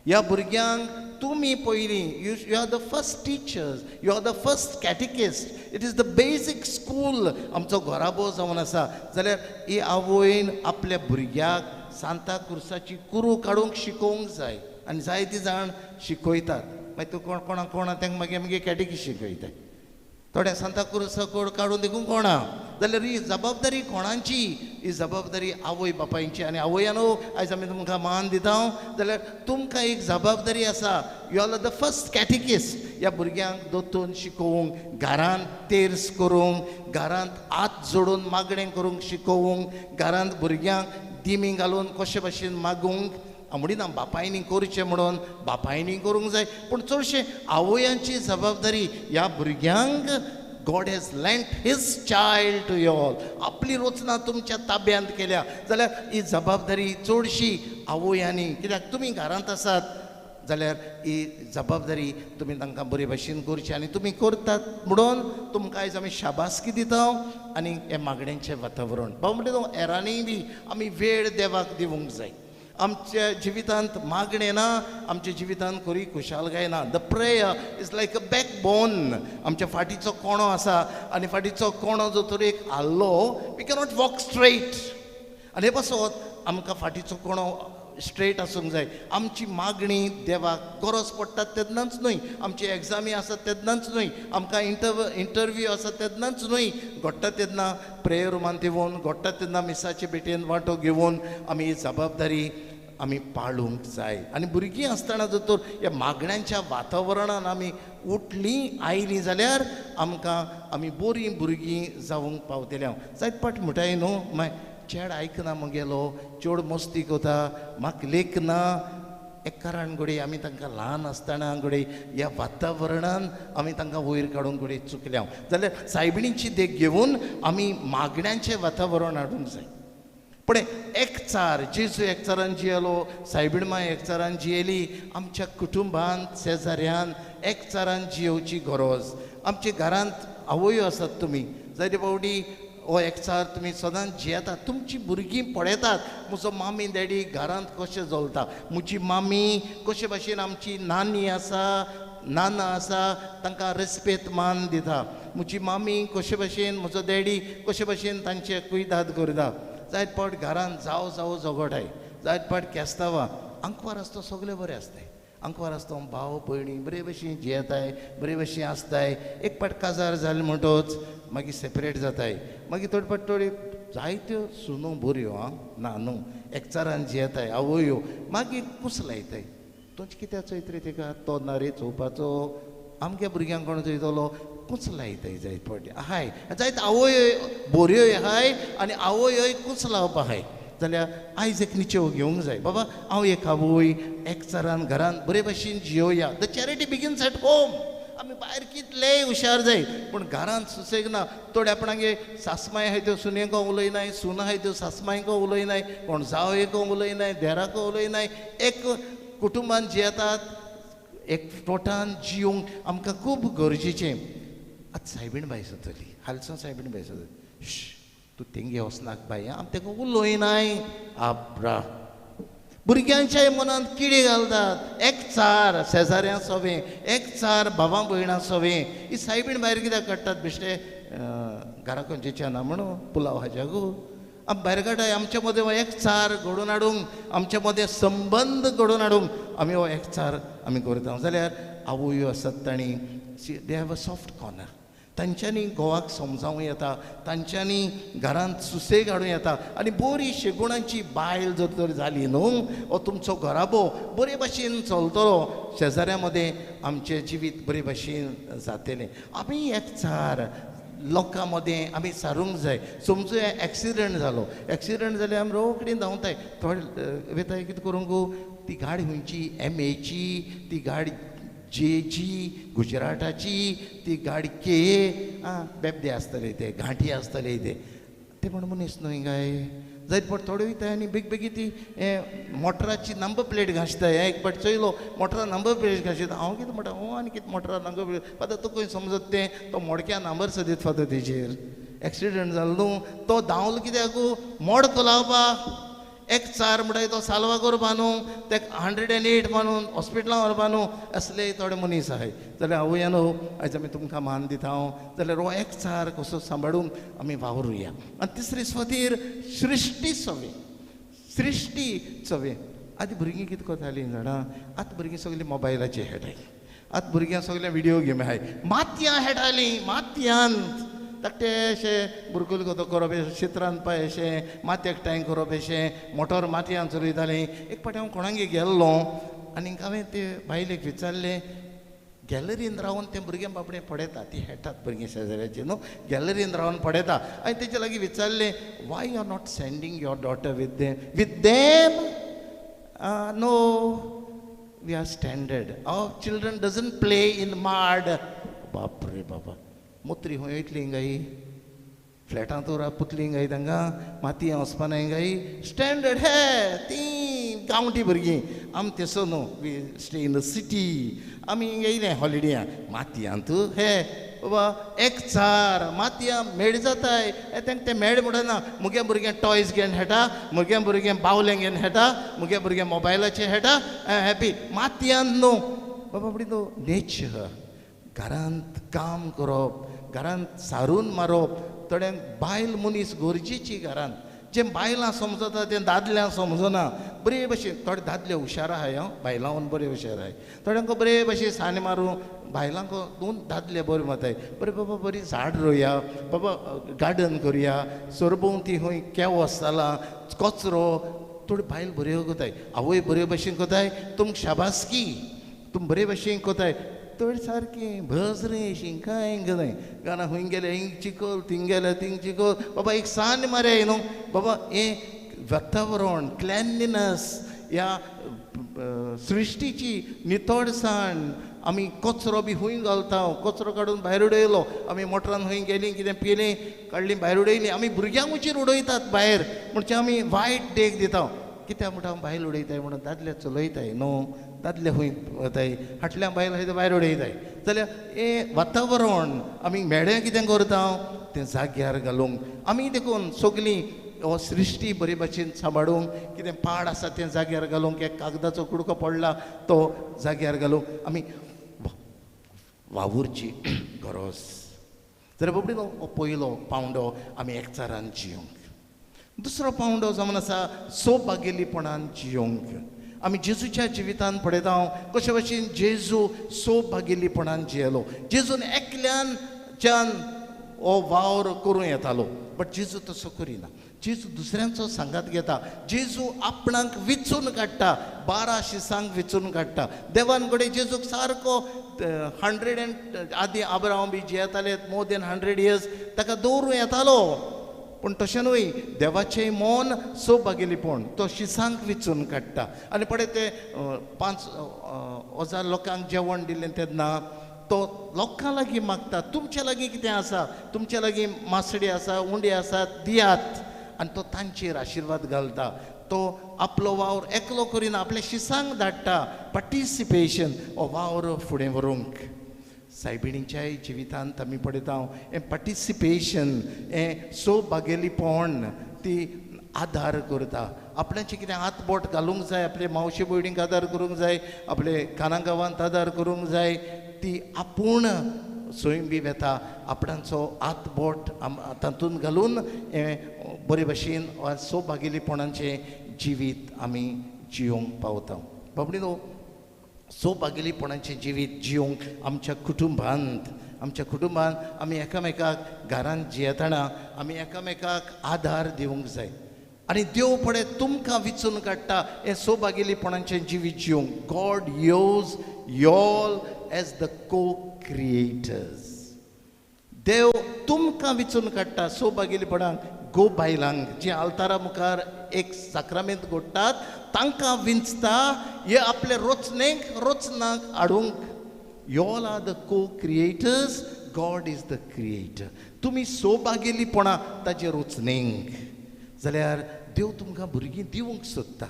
Speaker 1: ह्या भुरग्यांक तुमी पयलीं, you are the first teachers, you are the first catechist, it is the basic school आमचो घराबो जावन आसा. जाल्यार ही आवयन आपल्या भुरग्याक सांता क्रुसाची कुरू काडूंक शिकोवंक जाय. आनी जायती जाण शिकयतात, मागीर तूं कोण कोणा कोणा तांकां मागीर मागीर कॅटेकी शिकयताय. थोड्या सांता क्रुसा कोड काडून देखून कोणा. जाल्यार ही जबाबदारी कोणाची? ही जबाबदारी आवय बापायची. आनी आवयानो, आयज आमी तुमकां मान दिता. जाल्यार तुमकां एक जबाबदारी आसा. You are the first catechist. ह्या भुरग्यांक दोतोन शिकोवंक, घरांत तेर्स करूंक, घरांत हात जोडून मागणें करूंक शिकोवंक, घरांत भुरग्यांक दिमी घालून कशे भशेन मागूंक. म्हणिना बापायनी करचें म्हणून, बापायनी करूंक जाय, पूण चडशें आवयांची जबाबदारी ह्या भुरग्यांक. God has lent his child to you all. आपली रचना तुमच्या ताब्यांत केल्या जाल्यार ही जबाबदारी चडशी आवयांनी. कित्याक तुमी घरांत आसात जाल्यार ही जबाबदारी तुमी तांकां बरे भशेन करची. आनी तुमी करतात म्हणून तुमकां आयज आमी शाबासकी दिता. आनी हें मागण्यांचें वातावरण भाव म्हणटा, हेरांनी बी आमी वेळ देवाक दिवंक जाय. आमच्या जिवितांत मागणें ना, आमच्या जिवितांत खरी खुशालकाय ना. The prayer is like a backbone. आमच्या फाटीचो कोणो आसा आनी फाटीचो कोणो जो तर एक हाल्लो, we cannot walk straight. आनी हे पासत आमकां फाटीचो कोणो स्ट्रेट आसूंक जाय. आमची मागणी देवाक गरज पडटात तेन्नाच न्हय, आमची एग्जामी आसात तेन्नाच न्हय, आमकां इंटरव्यू आसा तेन्नाच न्हय, घडटा तेन्ना प्रेयर रुमांत येवन, घडटा तेन्ना मिसाचे भेटेन वांटो घेवन आमी ही जबाबदारी आमी पाळूंक जाय. आनी भुरगीं आसतना जर तर ह्या मागण्यांच्या वातावरणान आमी उठलीं आयलीं जाल्यार आमकां आमी बरीं भुरगीं जावंक पावतलीं. जायत पाट म्हणटाय न्हू, मागीर चेड आयकना म्हगेलो, चेड मस्ती करता, म्हाका लेखना. एक कारण घडये आमी तांकां ल्हान आसतना घडये ह्या वातावरणान आमी तांकां वयर काडूंक घडये चुकल्या. जाल्यार सायबिणीची देख घेवन आमी मागण्यांचें वातावरण हाडूंक जाय. पूण एकचार, जेजू एकचारान जियेलो, सायबीण माय एकचारान जियेली. आमच्या कुटुंबांत, शेजाऱ्यान एकचारान जियोवची गरज. आमच्या घरांत आवयो आसात तुमी, जायते फावटी हो एकचार तुमी सदांच जियेतात. तुमची भुरगीं पळयतात म्हजो मामी डॅडी घरांत कशें जलता, म्हजी मामी कशे भाशेन, आमची नानी आसा, नाना आसा, तांकां रेस्पेद मान दिता. म्हजी मामी कशे भाशेन, म्हजो डॅडी कशे भाशेन तांचे कुयदाद करता. जायत फावट घरांत जावं जावं झगोटाय, जायत फावट केस्तांवां. आंकवार आसता सगळें बरें आसताय. आंकवार आसता भाव भयणी बरे भशेन जियेताय, बरे भशेन आसताय. एक फावट काजार जालें म्हणटच मागीर सेपरेट जाताय. मागीर थोडे फावट थोडी जायत्यो सुनो बऱ्यो आं ना न्हू, एकचारान जियेताय आवयो, मागीर कुसलायताय. तुमचें कित्याक चोयत रे तेका, तो ना रे चोवपाचो, आमगे भुरग्यांक कोण चोयतलो, कुसलायताय जायत फावटी. आहाय जायत आवय बऱ्योय आहाय आनी आवयोय कुसलावप आहाय. जाल्यार आयज एक निचेव घेवंक जाय, बाबा हांव एक आवय एकचारान घरान बरे भशेन जियोया. The charity begins at home. आमी भायर कितलेय हुशार जाय पूण घरांत सुसेग ना. थोडे आपणागे सासमाय आहाय त्यो सुनेको उलयनाय, सुना आहाय त्यो सासमायको उलयनाय, कोण जावयेको उलयनाय, देराको उलयनाय. एक कुटुंबान जियेतात, एक टोटान जियोवंक आमकां खूब गरजेचें. आतां सायबीण बाय जातली, हालसां सायबीण बाय जातली, तूं तेंगे वचनाक बाय, आमी तेका उलयनाय. आब्रा भुरग्यांच्याय मनांत किडे घालतात. एकचार शेजाऱ्यां सोवें, एकचार भावां भयणां सोवें. ही सायबीण भायर कित्याक काडटात बेश्टे घरा खंयचें ना म्हणून पुलाव हाज्या गो. आमी भायर काडटाय. आमचे मदें हो एकचार घडोवन हाडूंक, आमचे मदें संबंद घडोवन हाडूंक आमी हो एकचार आमी करता. जाल्यार आवयो आसात तांणी they have a soft corner. तांच्यांनी घोवाक समजावं येता, तांच्यांनी घरांत सुसेग हाडूं येता. आनी बरी शेगुणांची बायल जर तर जाली न्हू, हो तुमचो घराबो बरे भाशेन चलतलो, शेजाऱ्या मदें आमचें जिवीत बरे भाशेन जातलें. आमी एकचार लोकां मदें आमी सारूंक जाय. समजूया एक्सिडंट जालो, एक्सिडंट जाल्यार आमी रोखडी धांवताय, थोडे वेताय कितें करूंक, ती गाडी खंयची एम एची, ती गाडी जे जी गुजराताची, ती गाडी के आं बेबदे आसतले, ते घांटी आसतले, ते ते म्हण मनीस न्हय काय जायत पण थोडे वयताय आनी बेग बेगीन ती मोटराची नंबर प्लेट घांसताय. एक पाट चोयलो मोटरा नंबर प्लेट घांसता, हांव कितें म्हणटा, हो आनी कितें मोटरा नंबर प्लेट फादर तुका खंय समजत तें, तो मोडक्या नंबर सदीत फादर तेजेर एक्सिडंट जालो न्हू, तो धांवलो कित्याक मोडको लावपाक, एक चार म्हणटा तो साल्वा करपा न्हू, तेका 108 मानून हॉस्पिटलां व्हरपा न्हू, असले थोडे मनीस आहाय. जाल्यार आवया न्हू आयज आमी तुमकां मान दिता हांव. जाल्यार हो एक चार कसो सांबाळून आमी वावरुया. आनी तिसरी स्वातीर सृश्टी सवे, सृश्टी सवे. आतां भुरगीं कितें करतालीं जाणा, आतां भुरगीं सगळीं मोबायलाचेर खेळटाय, आतां भुरग्यां सगळें विडियो गेमी आहाय, मातयां खेळटालीं, मातयांत धाकटे अशें बुरकुल कोतो करप, शीत रांदपा अशें, माती एकठांय करप अशें, मोटर मातयान चलयतालीं. एक फावटी हांव कोणागेर गेल्लो आनी हांवें ते बायलेक विचारलें, गॅलरीन रावन तें भुरगें बाबडें पळयता, ती खेळटात भुरगीं शेजाऱ्याची न्हू, गॅलरीन रावन पळयता. हांवें तेजे लागीं विचारलें, why you are not sending your daughter with them? With them no, we are standard, our children doesn't play in mud. बाप रे बाबा, मोत्री खंय वयतली गाय, फ्लॅटां तर पुतली गाय, तांकां मातयें वचपा नाय गाय, स्टँडर्ड हे ती गांवठी भुरगीं. आमी तेसो न्हू, we stay in the city, आमी येयले हॉलिडेया मातयांत हे बाबा एकचार मातयां मेड जाताय, तांकां तें मेड म्हणना. मुगे भुरगें टॉयज घेवन खेळटा, मुगे भुरगें बावलें घेवन खेळटा, मुगे भुरगें मोबायलाचेर खेळटा, हॅपी. मातयांत न्हू बाबा, फुडें न्हू नेचर, घरांत काम करप, घरांत सारून मारप, थोड्यांक बायल मनीस गरजेची घरांत, जें बायलां समजता तें दादल्यांक समजना. बरे भशेन थोडे दादले हुशार आहाय, हांव बायलां बरे हुशार आहाय, थोड्यांक बरे भशेन साने मारूं, बायलांक दोन दादले बरे मारताय, बरे बाबा बरी झाड रोया, बाबा गार्डन करुया, सरभोंवती खंय केवस जालां कचरो, थोडी बायल बऱ्यो कोताय, आवय बरे भशेन कोताय, तुमकां शाबासकी, तुम बरे भशेन कोताय. थोडी सारकी भजरे अशी कांय न्हय, गाना खंय गेले हिंग चिकोल, थिंग गेले थिंग चिकोल, बाबा एक सान मारे न्हू बाबा. हें वातावरण क्लॅनलीनस, ह्या सृश्टीची नितळसाण, आमी कचरो बी खंय घालता, कचरो काडून भायर उडयलो, आमी मोटरान खंय गेलीं कितें पिलीं काडलीं भायर उडयलीं, आमी भुरग्यांक उचीर उडयतात भायर, म्हणजे आमी वायट देख दिता. कित्याक म्हणटा हांव बायल उडयताय म्हणून दादले चलयताय न्हू, दादले खंय वताय, फाटल्यान बायल आसा भायर उडयताय. जाल्यार हें वातावरण आमी मेळ्ळें कितें करता तें जाग्यार घालूंक आमी देखून सगळीं हो सृश्टी बरे भाशेन सांबाळूंक, कितें पाड आसा तें जाग्यार घालूंक, एक कागदाचो कुडको पडला तो जाग्यार घालूंक आमी वावुरची गरज. जाल्यार बाबडी हो पयलो पावंडो आमी एकचारान जियोंक. दुसरो पावंडो जावन आसा सौभाग्यलीपणान जियोंक. आमी जेजूच्या जिवितान पळयता कशे भशेन जेजू सौभाग्यलीपणान जियेलो. जेजून एकल्यान च्यान हो वावर करूं येतालो, बट जेजू तसो करिना. जेजू दुसऱ्यांचो सांगात घेता, जेजू आपणाक विचून काडटा, 12 शिसांक विचून काडटा. देवान कडेन जेजूक सारको 100 आदी आब्राहाम बी जियेताले मोर देन 100 इयर्स, ताका दवरूं येतालो, पूण तशें न्हय. देवाचें मन सौभाग्यलीपण, तो शिसांक विचून काडटा. आनी पळय ते 5,000 लोकांक जेवण दिलें तेन्ना तो लोकां लागीं मागता, तुमचे लागीं कितें आसा, तुमचे लागीं मासडी आसा, उंडे आसा, दियात. आनी तो तांचेर आशिर्वाद घालता. तो आपलो वावर एकलो करिना, आपल्या शिसांक धाडटा, पार्टिसिपेशन हो वावर फुडें व्हरूंक. सायबिणीच्याय जिवितांत आमी पळयता हें पार्टिसिपेशन, हें सौभाग्यलीपण ती आदार करता. आपल्याचें कितें हात बोट घालूंक जाय, आपले मावशे भयणीक आदार करूंक जाय, आपले काना गांवांत आदार करूंक जाय, ती आपूण स्वयं बी वेता आपणाचो हात बोट तातूंत घालून हें बरे भशेन सौभागेलीपणाचें जिवीत आमी जियोंक पावता. बाबडीनो सौभागेलीपणाचें जिवीत जियोंक आमच्या कुटुंबांत आमी एकामेकाक घरांत जियेतना आमी एकामेकाक आदार दिवंक जाय. आनी देव पळय तुमकां विचून काडटा हें सौभागेलीपणाचें जिवीत जियोंक. God use y'all as the co creators. देव तुमकां विचून काडटा सौभागेलीपणाक गो बायलांक जी आल्तारा मुखार एक साक्रामेंत घडटात तांकां विंचता हे आपले रोचनेक रोचनाक हाडूंक. Y'all are the co creators, God is the creator. तुमी सौभागेलीपणां ताजे रोचनेक जाल्यार देव तुमकां भुरगीं दिवंक सोदता.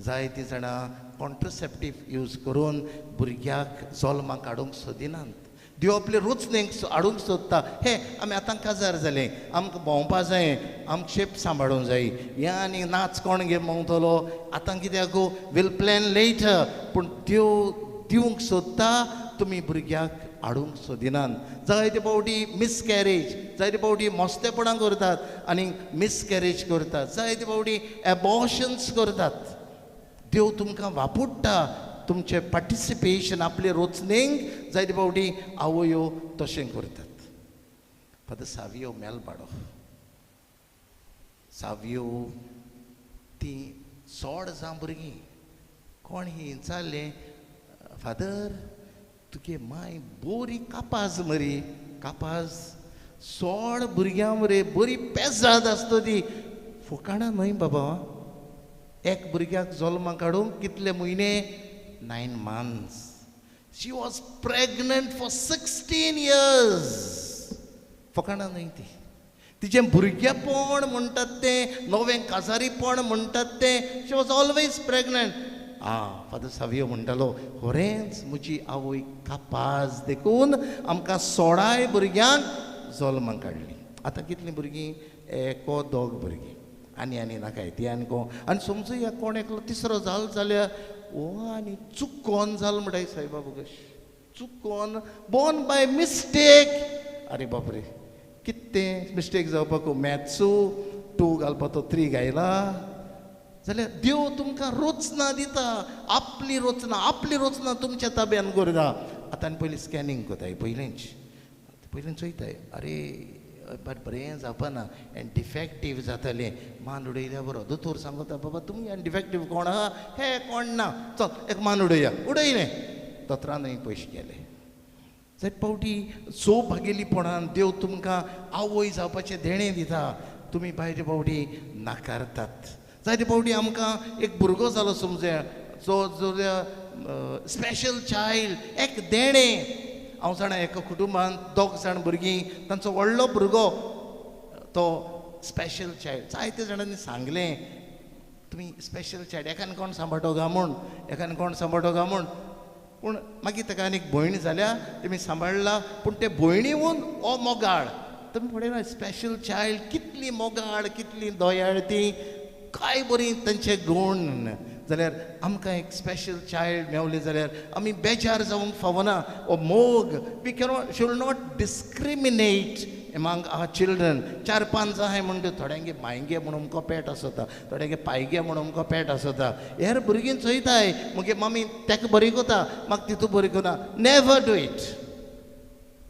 Speaker 1: जायतीं जाणां कॉन्ट्रसेप्टीव यूज करून भुरग्याक जल्माक हाडूंक सोदिनात. देव आपले रोचनेक हाडूंक सोदता. हे आमी आतां काजार जालें, आमकां भोंवपा जाय, आमकां शेप सांबाळूंक जाय, हें आनी नाच कोण घेवन भोंवतलो आतां कित्याक will plan later. पूण देव दिवंक सोदता, तुमी भुरग्याक हाडूंक सोदिनात. जायते फावटी मिसकॅरेज, जायते फावटी मस्तेपणां करतात आनी मिसकॅरेज करतात, जायते फावटी एबॉर्शन्स करतात. देव तुमकां वापुडटा तुमचें पार्टिसिपेशन आपले रोचनेक. जायते फावटी आवयो तशें करतात. फादर सावियो मेलबाडो, सावियो ती सोड जावं भुरगीं कोण ही विचारलें, फादर तुगे माय बोरी कापाज मरी, कापाज सोड भुरग्यां मरे बरी पेजाद आसता ती. फकाणां न्हय बाबा, एक भुरग्याक जल्माक काडूंक कितले म्हयने? 9 months. She was pregnant for 16 years. फकाणां न्हय ती. तिचें भुरगेपण म्हणटात तें, नवें काजारीपण म्हणटात तें, शी वॉज ऑलवेज प्रेगनंट. आं, फादर सावियो म्हणटालो खरेंच म्हजी आवय कापाज देखून आमकां 16 भुरग्यांक जल्माक काडलीं. आतां कितलीं भुरगीं? एको दोग भुरगीं आनी आनी नाकाय ती आनी कोण आनी समजुया कोण एकलो तिसरो जालो जाल्यार ओ आनी चुकोन जालो म्हणटाय सायबा बोगश, चुकोन, बोर्न बाय मिस्टेक. अरे बापरे, कितें मिस्टेक जावपाक? मॅथ्सू 2 घालपा तो 3 घायला जाल्यार देव तुमकां रोचना दिता, आपली रोचना, आपली रोचना तुमच्या ताब्यान करता. आतां आनी पयलीं स्कॅनींग करताय, पयलींच पयलीं चोयताय, अरे बरें जावपाना आनी डिफेक्टीव जातलें, मान उडयल्या बरो. दोतोर सांगता बाबा तुमी आनी डिफेक्टीव कोण आहा? हे कोण ना, चल एक मान उडोवया. उडयलें, दोतोरानूय पयशे गेले. जायते फावटी सौभागेलीपणान देव तुमकां आवय जावपाचें देणें दिता, तुमी जायते फावटी नाकारतात. जायते फावटी आमकां एक भुरगो जालो समजूया, जो स्पेशल चायल्ड, एक देणें. हांव जाणा एका कुटुंबांत 2 जाण भुरगीं, तांचो व्हडलो भुरगो तो स्पेशल चायल्ड. जायते जाणांनी सांगलें तुमी स्पेशल चायल्ड, एकान कोण सांबाळटो गा म्हूण, एकान कोण सांबाळटो गा म्हूण. पूण मागीर ताका आनी एक भयण जाल्या, तेमी सांबाळ्ळा, पूण ते भयणीहून हो मोगाळ. तुमी पळयना स्पेशल चायल्ड कितली मोगाळ, कितली दयाळ ती, काय बरी तांचे गूण. जाल्यार आमकां एक स्पेशल चायल्ड मेवलें जाल्यार आमी बेजार जावंक फावना. ओ मोग, we cannot should not discriminate among our children. 4-5 आहाय म्हणटा थोड्यांगे मायगे म्हूण अमको पेट आसता, थोड्यांगे पायगे म्हूण अमको पेट आसता. हेर भुरगीं चोयताय मगे मामी तेका बरी कोता, म्हाका तितू बरी कोना. Never do it.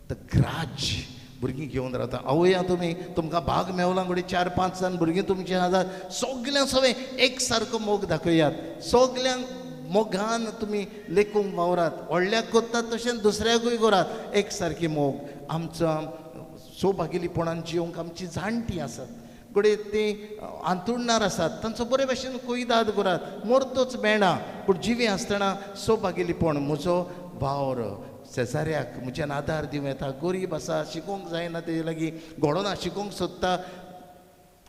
Speaker 1: The grudge भुरगीं घेवन रावता. आवया तुमी तुमकां भाग मेवला घडये 4-5 जाण भुरगीं तुमचीं आसात, सगल्यांक सगळें एक सारको मोग दाखयात, सगल्यांक मोगान तुमी लेखूंक वावरात. व्हडल्याक करतात तशें दुसऱ्याकूय करात, एक सारकी मोग. आमचो सौभागेलीपणान जिवंक आमची जाणटीं आसात, घडये तीं आंतुडणार आसात, तांचो बरे भशेन कुयदाद करात. मोरतोच मेळना, पूण जिवीं आसतना सौभागेलीपण म्हजो वावर शेजाऱ्याक म्हज्यान आदार दिवं येता. गरीब आसा, शिकोवंक जायना, तेजे लागीं घडोना, शिकोवंक सोदता,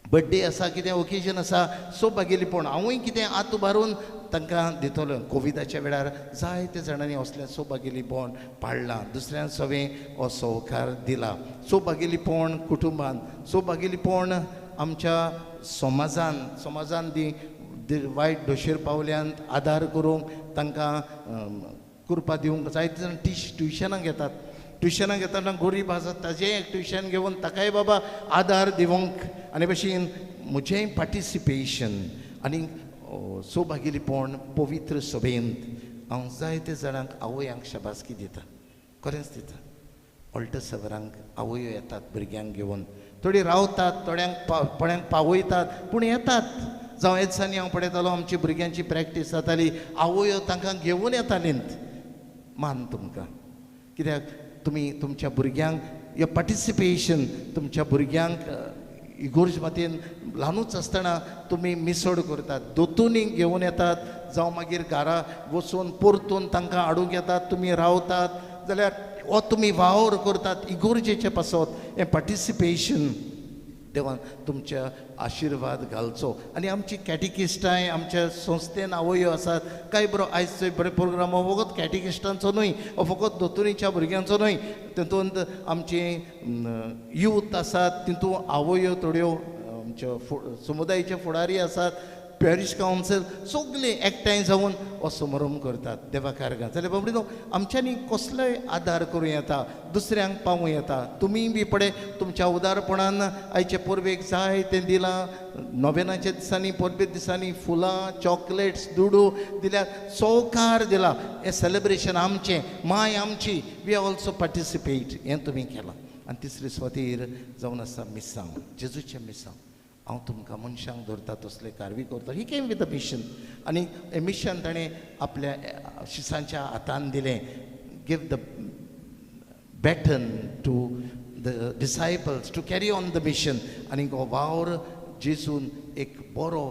Speaker 1: बड्डे आसा, कितें ओकेजन आसा, सौभागेलीपण हांवूय कितें हात उबारून तांकां दितलो. कोविडाच्या वेळार जायते जाणांनी असलें सौभागेलीपण पाळ्ळां, दुसऱ्यान सवें हो संवकार दिला. सौभागेलीपण कुटुंबान, सौभागेलीपण आमच्या समाजान, समाजान ती वायट दोशेर पावल्यान आदार करूंक तांकां कृपा दिवंक जायते जाण ट्युशनां घेतात. ट्युशनाक येतना गरीब आसा ताजें एक ट्युशन घेवन ताकाय बाबा आदार दिवंक आनी भशेन म्हजेंय पार्टिसिपेशन आनी सौभागेलीपण पवित्र सभेंत हांव जायते जाणांक आवयांक शाबासकी दिता, खरेंच दिता. ऑल्टसवरांक आवयो येतात भुरग्यांक घेवन, थोडी रावतात, थोड्यांक थोड्यांक पावयतात, पूण येतात. जावं हे दिसांनी हांव पळयतालो आमची भुरग्यांची प्रॅक्टीस जाताली, आवयो तांकां घेवन येतालींत. मान तुमकां, कित्याक तुमी तुमच्या भुरग्यांक ह्यो पार्टिसिपेशन तुमच्या भुरग्यांक इगोर्ज मातयेन ल्हानूच आसतना तुमी मिसळ करतात, दोतोनी घेवन येतात, जावं मागीर घरा वचून परतून तांकां हाडूंक येतात, तुमी रावतात जाल्यार हो तुमी वावर करतात इगोर्जेचे पासत. हें पार्टिसिपेशन देवान तुमच्या आशिर्वाद घालचो. आनी आमची कॅटिकिस्टांय आमच्या संस्थेन आवयो आसात काय बरो आयज बरे प्रोग्राम हो फकत कॅटिकिस्टांचो न्हय, हो फकत दोतोरीच्या भुरग्यांचो न्हय, तितूंत आमचे यूथ आसात, तितूंत आवयो थोड्यो आमच्या समुदायाचे फुडारी आसात, पॅरिश कावन्सील सगळीं एकठांय जावन हो समारंभ करतात देवा कारगां. जाल्यार बाबडो आमच्यांनी कसलोय आदार करूं येता, दुसऱ्यांक पावूं येता. तुमी बी पळय तुमच्या उदारपणान आयचे परबेक जाय तें दिलां, नोवेनाच्या दिसांनी परबे दिसांनी फुलां चॉकलेट्स दुडू दिल्या, चौकार दिला. हें सेलेब्रेशन आमचें, माय आमची, we also participate हें तुमी केलां. आनी तिसरे सुवातेर जावन आसा मिसांव, जेजूचें मिसांव. हांव तुमकां मनशांक धरता तसले कारवी करता. He came with a mission आनी हें मिशन ताणें आपल्या शिसांच्या हातान दिलें. Give the baton to the disciples to carry on the mission. आनी हो वावर जेजून एक बरो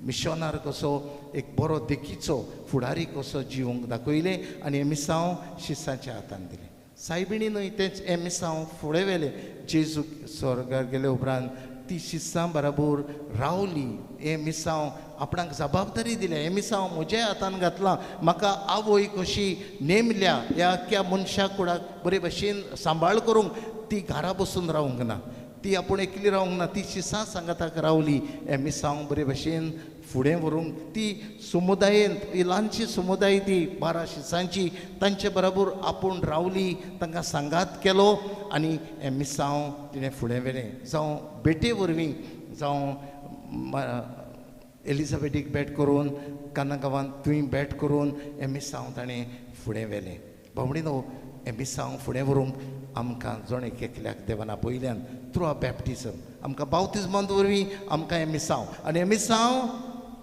Speaker 1: मिशनार कसो, एक बरो देखीचो फुडारी कसो जिवंक दाखयलें आनी हें मिसांव शिसांच्या हातान दिलें. सायबिणी न्हय तेंच हें मिसांव फुडें व्हेलें. जेजू स्वर्गार गेले उपरांत ती शिसां बराबर रावली. हें मिसांव आपणाक जबाबदारी दिल्या, हें मिसांव म्हज्या हातान घातलां, म्हाका आवय कशी नेमल्या ह्या अख्ख्या मनशा कुडाक बरे भशेन सांबाळ करूंक. ती घरा बसून रावंक ना, ती आपूण एकली रावंक ना, ती शिसां सांगाताक रावली. हें मिसांव बरे भशेन फुडें व्हरूंक ती समुदायेंत, ही ल्हानशी समुदाय ती 12 शिसांची, तांचे बराबर आपूण रावली, तांकां सांगात केलो आनी हें मिसांव तिणें फुडें व्हेलें. जावं बेटे वरवीं, जावं एलिझाबेटीक भेट करून, काना गांवांत थंय भेट करून हें मिसांव ताणें फुडें व्हेलें. भावणीनो, हें मिसांव फुडें व्हरूंक आमकां जण एक एकल्याक देवान आपयल्यान थ्रू अ बॅप्टिजम, आमकां बावतिज्मांत वरवीं आमकां हें मिसांव, आनी हें मिसांव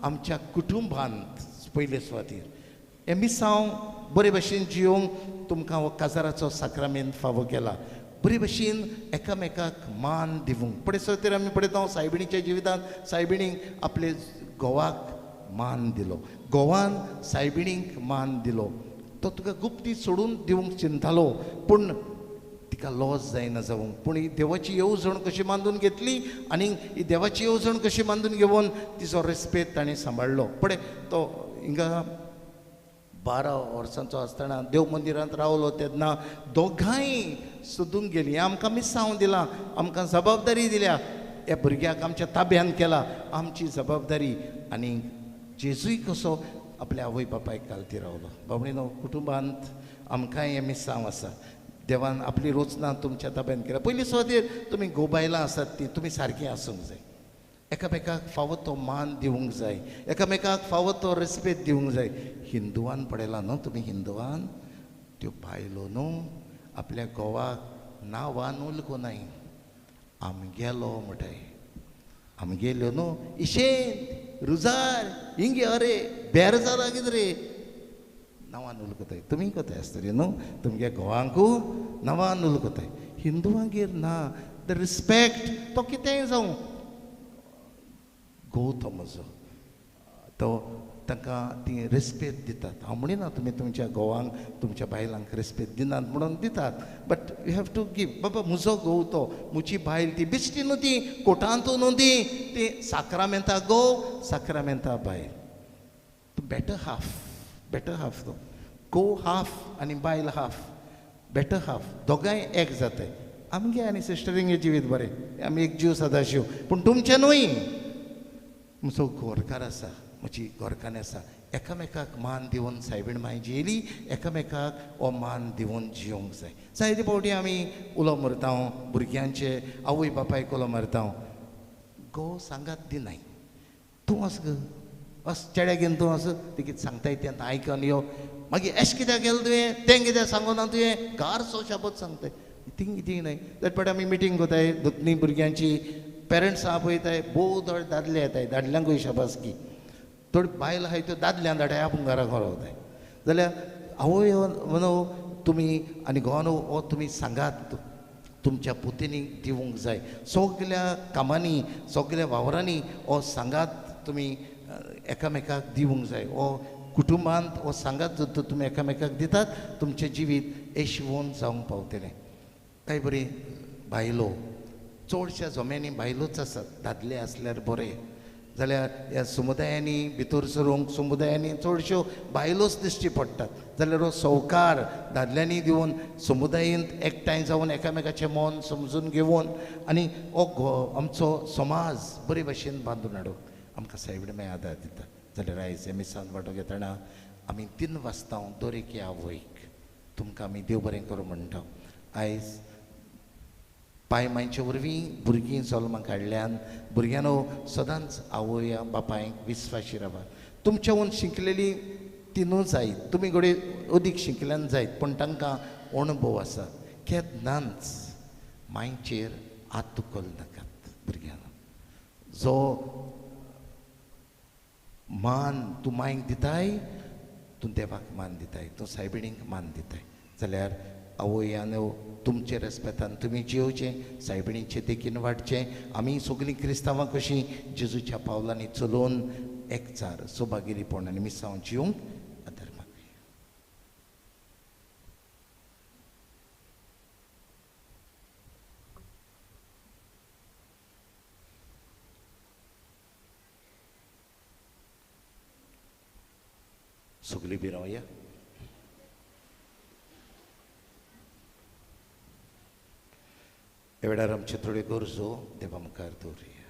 Speaker 1: आमच्या कुटुंबांत पयले सुवातेर हें मिसांव बरे भशेन जियोंक तुमकां हो काजाराचो साक्रामेंत फावो केला. बरे भशेन एकामेकाक मान दिवंक पळय सुवातेर आमी पळयता सायबिणीच्या जिवितांत सायबिणीक आपले घोवाक मान दिलो, घोवान सायबिणीक मान दिलो. तो तुका गुप्ती सोडून दिवंक चिंतालो पूण तिका लॉस जायना जावंक, पूण ही देवाची येवजण कशी बांदून घेतली आनी ही देवाची येवजण कशी बांदून घेवन तिचो रेस्पेद ताणें सांबाळ्ळो. पळय तो हिंगा 12 वर्सांचो आसतना देव मंदिरांत रावलो तेन्ना दोगांय सोदूंक गेलीं. आमकां मिसांव दिलां, आमकां जबाबदारी दिल्या, ह्या भुरग्याक आमच्या ताब्यान केला, आमची जबाबदारी. आनी जेजूय कसो आपल्या आवय बापायक घालती रावलो. बाबणीनो, कुटुंबांत आमकांय हें मिसांव आसा. देवान आपली रचना तुमच्या ताब्यान केल्या. पयली सुवातेर तुमी घोव बायलां आसात ती तुमी सारकीं आसूंक जाय, एकामेकाक फावो तो मान दिवंक जाय, एकामेकाक फावो तो रेस्पेद दिवंक जाय. हिंदुवान पळयलां न्हू तुमी, हिंदुवान त्यो बायलो न्हू आपल्या घोवाक नांवान उलको नाय, आमगेलो म्हणटाय, आमगेल्यो न्हू इशेंत रुजार हिंगे अरे बेर जाला कितें रे नांवान उलकताय. तुमी कोताय आसतली न्हू तुमगे घोवांकू नांवान उलकताय. हिंदुवांगेर ना the respect, तो कितेंय जावं घोव तो म्हजो, तो तांकां ती रेस्पेद दितात. हांव म्हणिना तुमी तुमच्या घोवांक तुमच्या बायलांक रेस्पेद दिनात म्हणून दितात, but you have to give. बाबा म्हजो घोव तो, म्हजी बायल ती, बेश्टी न्हू ती, कोटांतू न्हू ती, ती साक्रामेंता घोव साक्रामेंता बायल, तो बेटर हाफ, बेटर हाफ तो घोव हाफ आनी बायल हाफ, बेटर हाफ, दोगांय एक जाताय. आमगे आनी सिस्टरींगे जिवीत बरें, आमी एक जीव सदाशिव, पूण तुमचें न्हय. म्हजो घरकार आसा, म्हजी घरकान्न आसा, एकामेकाक मान दिवन सायबीण माय जियेली, एकामेकाक हो मान दिवन जियोंक जाय. जायते फावटी आमी उलो मारता, भुरग्यांचे आवय बापायक उलो मारता, गो सांगात दिनाय, तूं अस ग अस चेड्या घेवन तूं अस ती कितें सांगताय तें आयकन यो, मागीर एश कित्याक गेलें तुवें, तें कित्याक सांगूना तुवें, गारसो शाबत सांगताय थिंग थिंग न्हय. that फावटी आमी मिटींग कोताय दोतनी भुरग्यांची, पेरंट्स आपयताय, भोव थोडे दादले येताय, दादल्यांकूय शाबासकी, थोडी बायल आहाय त्यो दादल्यान धाडाय आपूण घरा रावताय. जाल्यार आवय म्हणो तुमी आनी घोवानो हो तुमी सांगात तुमच्या पुतींनी दिवंक जाय सगल्या कामांनी सगल्या वावरांनी हो सांगात तुमी एकामेकाक दिवंक जाय. हो कुटुंबांत हो सांगात जर तुमी एकामेकाक दितात तुमचें जिवीत येशवोन जावंक पावतलें. कांय बरी बायलो चडश्या जम्यांनी बायलोच आसात, दादले आसल्यार बरें, जाल्यार ह्या समुदायांनी भितर सरूंक समुदायांनी चडश्यो बायलोच दिश्टी पडटात. जाल्यार हो संवकार दादल्यांनी दिवन समुदायेंत एकठांय जावन एकामेकाचें मन समजून घेवन आनी हो आमचो समाज बरे भशेन बांदून हाडूंक आमकां सायबीण माय आदार दिता. जाल्यार आयज हे मिसान वांटो घेतना आमी 3 वाजता दर एके आवयक तुमकां आमी देव बरें करूं म्हणटा. आयज पाय मांयचे वरवीं भुरगीं जल्माक हाडल्यान भुरग्यांनो सदांच आवय बापायक विस्वाशी रावात. तुमच्याहून शिकलेली तिनूय जायत, तुमी घडये अदीक शिकल्यान जायत, पूण तांकां अणभव आसा. केन्नाच मांयचेर हात उखल नाकात भुरग्यांनो. जो मान तूं मांयक दिताय तूं देवाक मान दिताय, तूं सायबिणीक मान दिताय. जाल्यार आवयानो तुमचे रेस्पेतान तुमी जियोवचें, सायबिणीचे देखीन वाडचें. आमी सगळीं क्रिस्तांवां कशीं जेजूच्या पावलांनी चलोवन एकचार सोबागिरीपण आनी मिसांव जिवंक आदार मागया. सगळीं बी रावया. ह्या वेळार आमच्यो थोड्यो गरजो देवा मुखार दवरुया.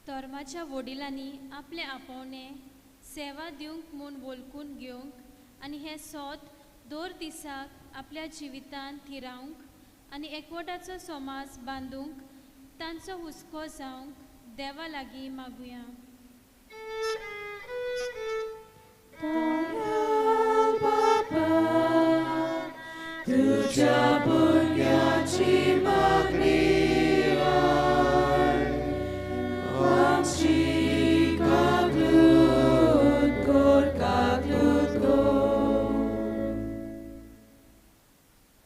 Speaker 9: धर्माच्या वडिलांनी आपले आपोवणे सेवा दिवंक म्हूण वळखून घेवंक आनी हें सोद दर दिसाक आपल्या जिवितांत थिरावंक आनी एकवटाचो समाज बांदूंक तांचो हुस्को जावंक देवा लागीं मागुया.
Speaker 6: तुझ्या भुरग्याची मागणी आमची काकलूत कर, काकलूत कर.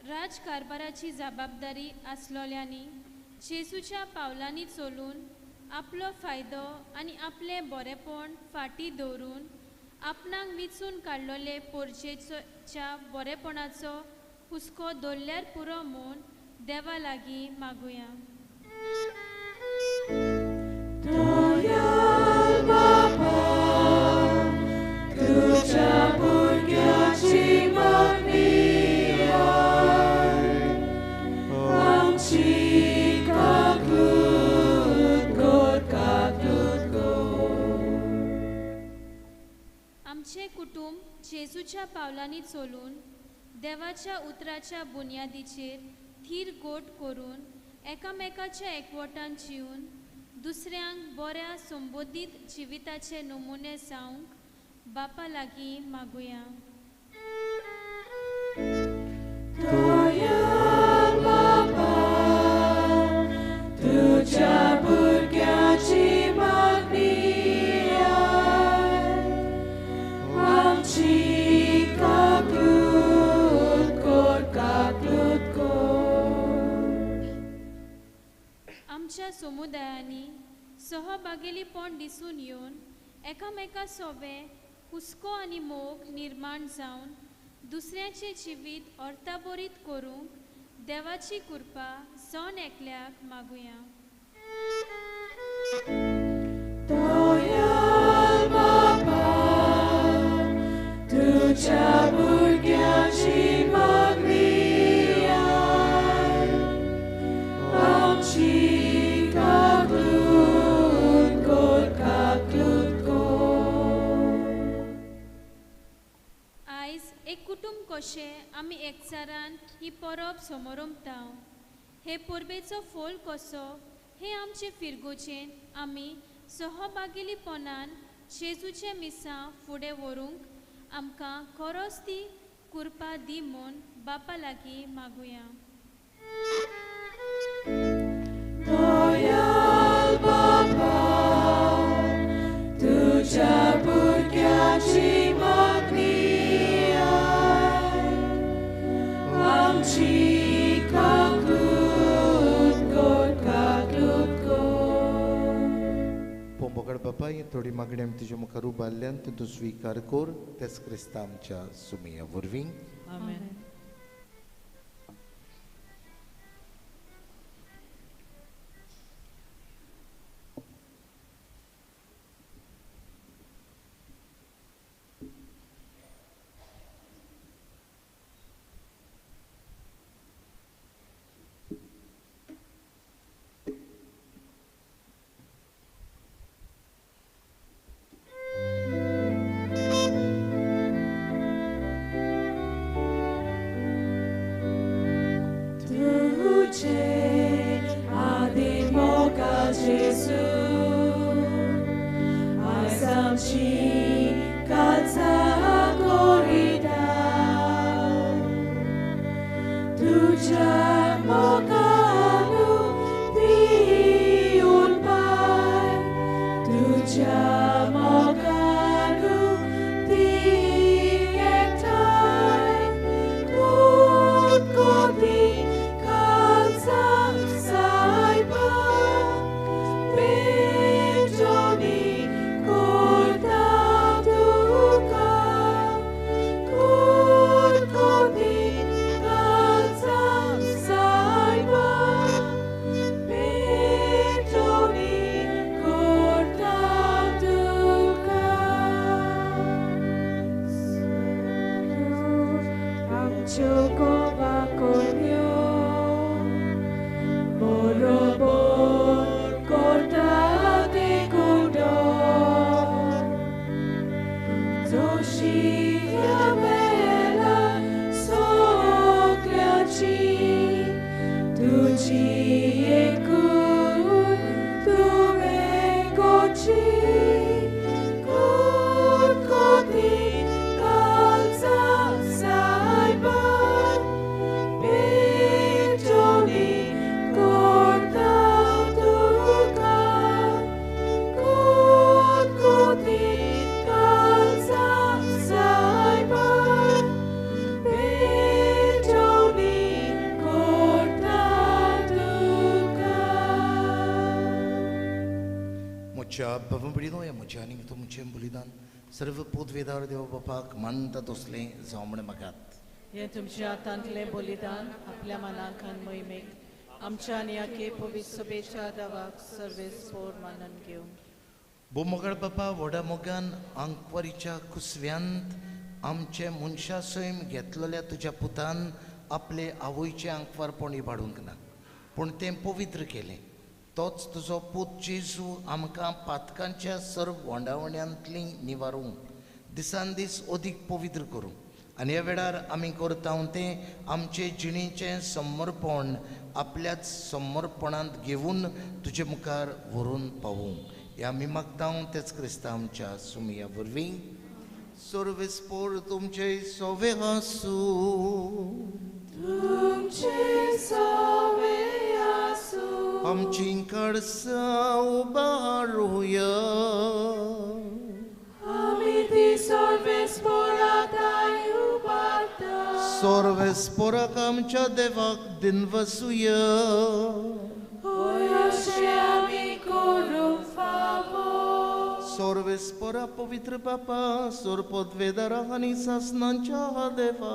Speaker 9: राजकारभाराची जबाबदारी आसलोल्यांनी जेजूच्या पावलांनी चलून आपलो फायदो आनी आपलें बरेपण फाटीं दवरून आपणाक विचून काडलोले पोरजेच्या बरेपणाचो हुस्को दवरल्यार पुरो म्हूण देवा लागीं मागुया.
Speaker 6: तुझ्या भुरग्याची मागणी आमची काकलूत कर, काकलूत कर.
Speaker 9: आमचें कुटुंब जेजूच्या पावलांनी चलून देवाच्या उतराच्या बुन्यादीचेर थीर गोट करून एकामेकाच्या एकवटान जिवन दुसऱ्यांक बऱ्या संबोधीत जिविताचे नमुने जावंक बापा लागीं मागुया.
Speaker 6: तुझ्या भुरग्याची मागणी आमची काकलूत कर, काकलूत कर.
Speaker 9: आमच्या समुदायांनी सहभागेलीपण दिसून येवन एकामेका सोबे हुस्को आनी मोग निर्माण जावन दुसऱ्याचें जिवीत अर्थाबरीत करूंक देवाची कृपा जण एकल्याक मागुया.
Speaker 6: दयाळ बापा तुझ्या भुरग्याची मागणी
Speaker 9: अशें आमी एकचारान ही परब समोरमता. हे परबेचो फोल कसो हे आमचे फिरगोचेन आमी सहभागीपणान जेजूचे मिसां फुडें व्हरूंक आमकां खरोच ती कृपा दी म्हूण बापा लागीं मागुया.
Speaker 6: दयाळ बाबा तुझ्या भुरग्याची मागणी आमची काकूत कोर काकूत कोर.
Speaker 1: पोंबोगड बाबा ही थोडी मागणी आमी तुज्या मुखार उबारल्यान तूं स्विकार कर तेच क्रिस्ता आमच्या सुमया वरवीं.
Speaker 6: आमेन.
Speaker 1: तुमचें बलिदान सर्व पोदवेदार देव बापाक मानता तसलें जावं म्हण मागात.
Speaker 10: हें तुमच्या हातांतलें बलिदान आपल्या मनाक आनी मोहिमेक आमच्या आनी आखे पवित्र सभेच्या देवाक सर्वेस्पोर मानून घेवं.
Speaker 1: बोमोगळ बापा व्हडा मोगान आंकवारीच्या कुसव्यांत आमचें मनशा सैम घेतलेल्या तुज्या पुतान आपले आवयचें आंकवारपण इबाडूंक ना पूण तें पवित्र केलें. तोच तुजो पूत जेजू आमकां पातकांच्या सर्व वंडावण्यांतली निवारूंक दिसान दीस अदीक पवित्र करूं आनी ह्या वेळार आमी करता तें आमचे जिणेचें समर्पण आपल्याच समर्पणांत घेवन तुजे मुखार व्हरून पावूंक ह्या आमी मागता तेच क्रिस्ता आमच्या सुमया वरवीं. सर्वेस्पोर तुमचे सोवे आसूं.
Speaker 6: तुमचे सोवे आसूं.
Speaker 1: आमची कडसां उबारुया.
Speaker 6: आमी ती सर्वेस्पोराक उबारता.
Speaker 1: सर्वेस्पोराक आमच्या देवाक दिनवसुया.
Speaker 6: होय अशें आमी करूंक फावो.
Speaker 1: सर्वेस्पोरा पवित्र बापा सोरपदवेदारा आनी सासनांच्या देवा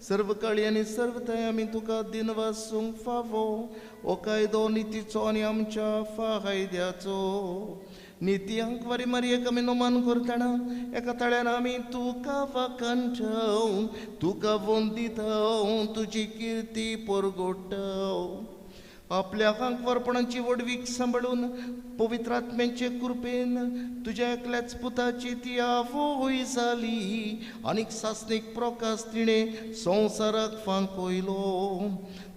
Speaker 1: सर्व काळी आनी सर्व थंय आमी तुका दिनवासूंक फावो. हो कायदो नितीचो आनी आमच्या फायद्याचो. निती आंकवारी मारयेक आमी नोमान करतना एका ताळ्यान आमी तुका वाखाणटाव, तुका वंदिताव, तुजी किर्ती परगोटाव. आपल्या आंकवारपणाची व्हडवीक सांबाळून पवित्र आत्म्याचे कृपेन तुज्या एकल्याच पुताची ती आवय जाली आनीक सासणीक प्रकाश तिणें संवसाराक फांकयलो.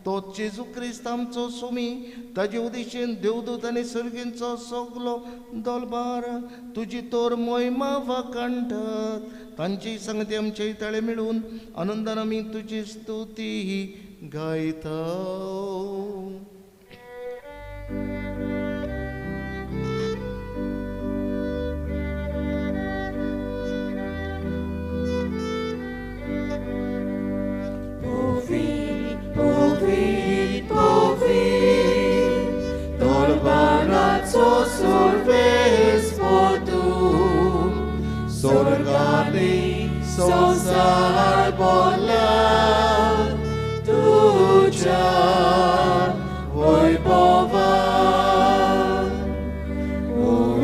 Speaker 1: तो जेजू क्रिस्त आमचो सोमी ताजे उदेशेन देवदूत आनी सर्गींचो सगलो दलबार तुजी तोर मोहिमा वाखाणटात. तांची सांगती आमचे ताळे मेळून आनंदान आमी तुजी स्तुती गायता.
Speaker 6: Sorgani संसार बोला तुझ्या वैभवान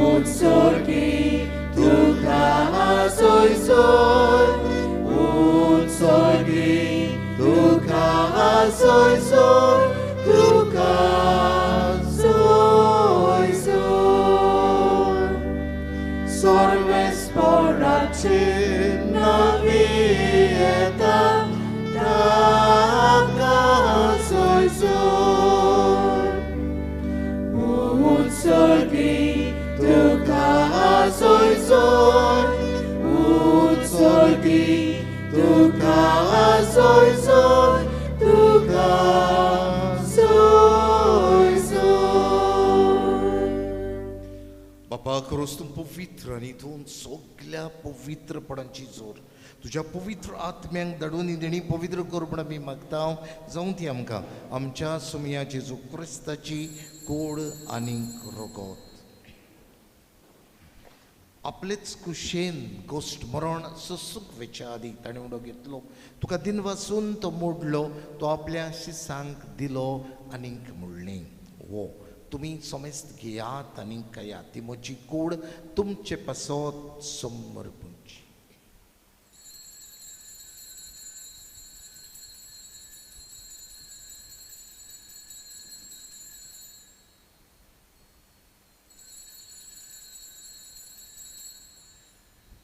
Speaker 6: उत्सर्गी तुका सोयसोय उत्सर्गी तुका सोयसोय तुका सोयसोय सर्वेस्पराचे नवियेता ताका सोयसोय उत्सर्गी तुका सोयसोय उत्सर्गी तुका सोयसोय तुका सोयसोय.
Speaker 1: बापा खरोच तूं पवित्र आनी तूं सगल्या पवित्रपणाची जोर तुज्या पवित्र आत्म्यांक धाडून ही देणी पवित्र कर म्हूण आमी मागता. जावं ती आमकां आमच्या सुमया जेजू क्रिस्ताची कोड आनी रगत. आपलेच कुशेन गोश्ट मरण सोसूंक वेच्या आदी ताणें उडो घेतलो, तुका दिन वासून तो मोडलो, तो आपल्या शिसांक दिलो आनीक म्हणलें, हो तुमी समेस्त घेयात आनी खायात, ती म्हजी कूड तुमचे पासत समर्पणची.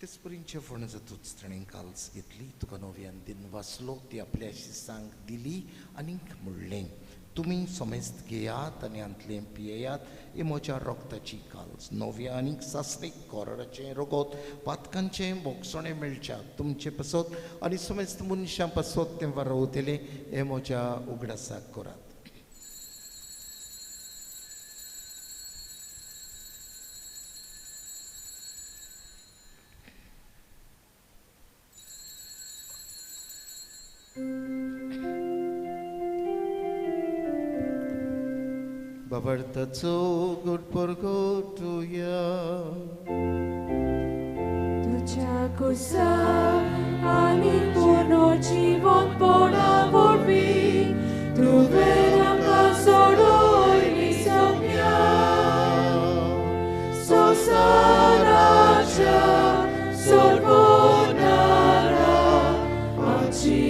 Speaker 1: तेच परींचे फोण जातूच ताणें काल्स घेतली, तुका नव्यान दिन वाचलो, ती आपल्या शिसांक दिली आनीक म्हणलें, तुमी समेस्त घेयात आनी हांतलें पियेयात, ही म्हज्या रगताची काल्स, नव्या आनीक सासणीक कोराचें रगत पातकांचें भोगसणें मेळच्या तुमचे पासत आनी समेस्त मनशां पासत तें वारोवतलें, हें म्हज्या उगडासाक करात. बाबार्थाचो गोड परगटुया
Speaker 6: तुझ्या कुसाक आनी पुनर्जीवनपणा वरवीं तुवें आमकां सोडयली सगळ्या संवसाराच्या सोडवणारा आमची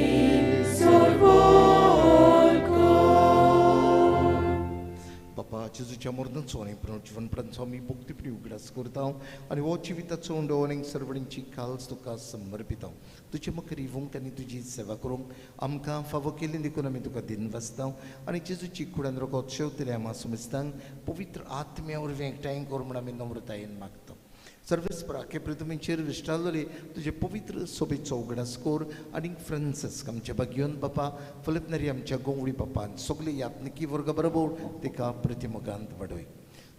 Speaker 6: सोडवण कर.
Speaker 1: बापा जेजूच्या मरणाचो आनी पुनर्जीवनपणाचो आमी भक्तीप्री उगडास करता आनी हो जिविताचो उंडो आनी सर्वणींची काल्स तुका समर्पिता. तुजे मुखार येवंक आनी तुजी सेवा करूंक आमकां फावो केली देखून आमी तुका दिन वाचता आनी जेजूची कुडान रगत शेवतले आमा समजतांक पवित्र आत्म्या वरवीं एकठांय कर म्हूण आमी नम्रतायेन मागता. सर्वेस्परा के पृथ्वीचेर विश्टालोले तुजे पवित्र सोबेचो उगडास कर आनी फ्रांसिस्क आमच्या बागियोन बापा, फिलिपनरी आमच्या गोंवळी बापान सगळे यात्निकी वर्ग बरोबर तिका प्रतिमोगांत वाडय.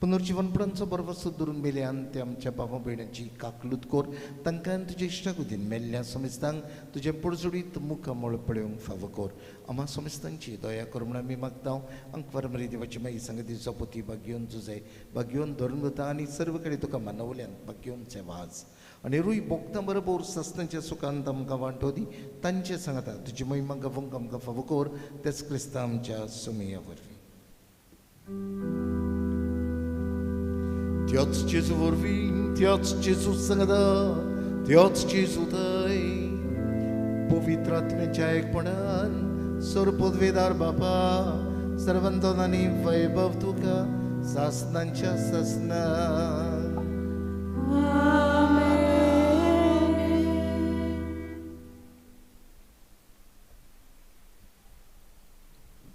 Speaker 1: पुनर्जीवनपणाचो बरवसो धरून मेल्यान ते आमच्या बाबा भयणांची काकलूत कर, तांकां तुजे इश्टागुदीन मेल्ल्या समेस्तांक तुजें पुडजुडीत मुखामळ पळोवंक फावो कर. आमा समेस्तांची दया कर म्हूण आमी मागता. अंकवार मरी देवाची माई सांगतीचो पोती बागयोन जुजे बागयोन धरून वता आनी सर्व कडेन तुका मानवल्यान बागयोनचे वाज आनी रूय भोगता बरोबर सस्नाच्या सुखांत आमकां वांटो दी. तांचे सांगता तुजी महिमा गावोंक आमकां फावो कर, तेच क्रिस्ता आमच्या सुमया वरवीं. त्याच जेजू वरवीं, त्याच जेजू सांगता, त्याच जेजू थंय पवित्र आत्म्याच्या एकपणान सर्वपदवेदार बापा सर्वंदन आनी वैभव तुका सासनांच्या सासना.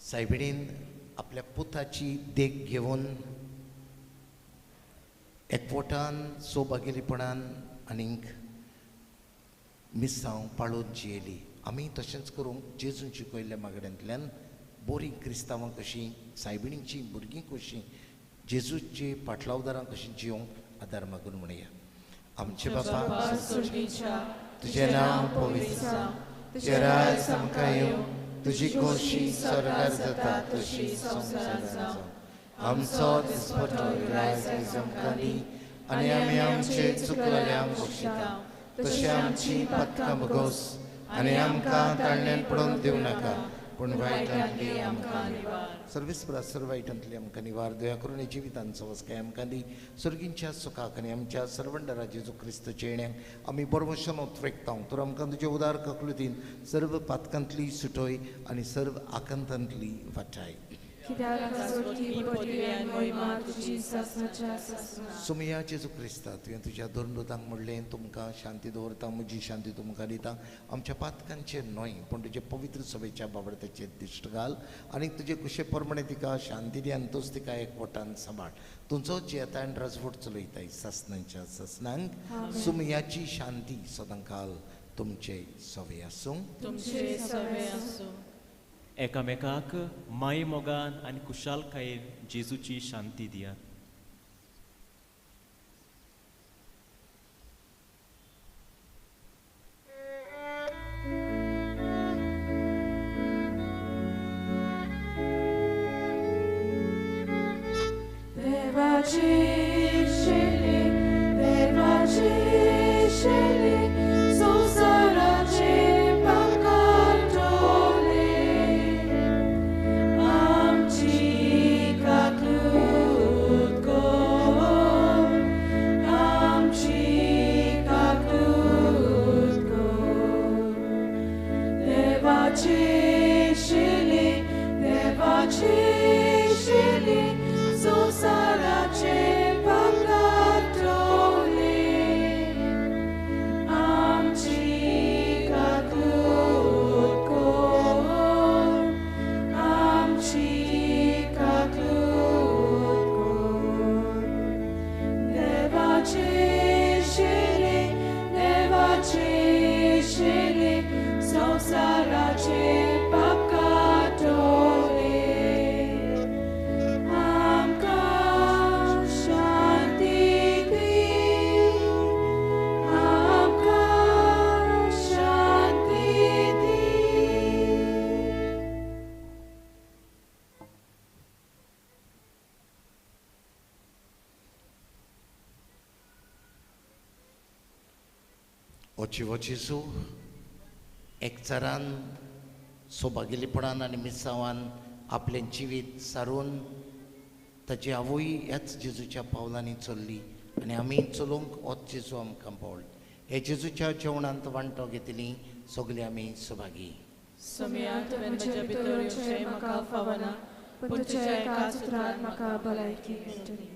Speaker 1: सायबिणीन आपल्या पुताची देख घेवन एकवटान सोबागेलीपणान आनीक मिसांव पाळून जियेली. आमी तशेंच करूंक जेजून शिकयल्ल्या मागण्यांतल्यान बोरीं क्रिस्तांवां कशीं, सायबिणींची भुरगीं कशीं, जेजूची पाटलावदारां कशीं जिवंक आदार मागून म्हणया. आमचे बापा तुजें नांव पवित्र जावं, तुजें राज आमकां येवं, तुजी खोशी स्वर्गार जाता तशी संवसारांत जावं. आमचो दिसपट्टो ग्रास आयज आमकां दी आनी आमी आमचे चुकलेल्यांक बक्षिता तशें आमची पातकां भोगोस आनी आमकां ताळण्यान पडोवन दिवं नाका पूण वायटांतली आमकां निवार. सर्वेस्परा सर्व वायटांतली आमकां निवार. दया करून जिवितांचो वसकाय आमकां दी. सर्गींच्या सुखाक आनी आमच्या सर्वंडरा जेजू क्रिस्तच्या येण्याक आमी बरवशन उत्वेकता तर आमकां तुजे उदार ककलुतीन सर्व पातकांतली सुटोय आनी सर्व आकांतांतली वाटाय. सोमया जेजू क्रिस्ता तुवें तुज्या दोन म्हणलें तुमकां शांती दवरता, म्हजी शांती तुमकां दिता. आमच्या पातकांचेर न्हय पूण तुजे पवित्र सभेच्या बाबडत्याचेर दिश्ट घाल आनी तुजे कुशे प्रमाणे तिका शांती दी आनी तूच तिका एकवटान सांबाळ. तुमचो जियेता आनी रजवट चलयताय सासनांच्या सासनांक. सुमयाची शांती सदांकाल तुमचे सवे आसूं.
Speaker 10: तुमचे सवे आसूं.
Speaker 7: एकामेकाक माय मोगान आनी कुशालकायेन जेजूची शांती दियात.
Speaker 6: देवाची शिली, देवाची शिली, संवसाराचे पाप काडटले. आमची काकूत कर, आमची काकूत कर. देवाची शिली, देवाची शिली, संवसाराचे पाप काडटले. आमची काकूत कर, आमची काकूत कर. देवाची शिली, देवाची शिली, संवसाराचे पाप काडटले. आमकां शांती दी, आमकां शांती दी.
Speaker 1: ओचिवो जेजू एकचारान सोबागेलीपणान आनी मिसावान आपलें जिवीत सारून ताची आवय ह्याच जेजूच्या पावलांनी चल्ली आनी आमी चलोवंक होच जेजू आमकां पावल. हे जेजूच्या जेवणांत वांटो घेतली सगळीं आमी सभागी.
Speaker 10: सोमया तुवें म्हज्या भितर येवचें म्हाका फावना, पूण तुज्या एकाच उतरान म्हाका भलायकी मेळटली.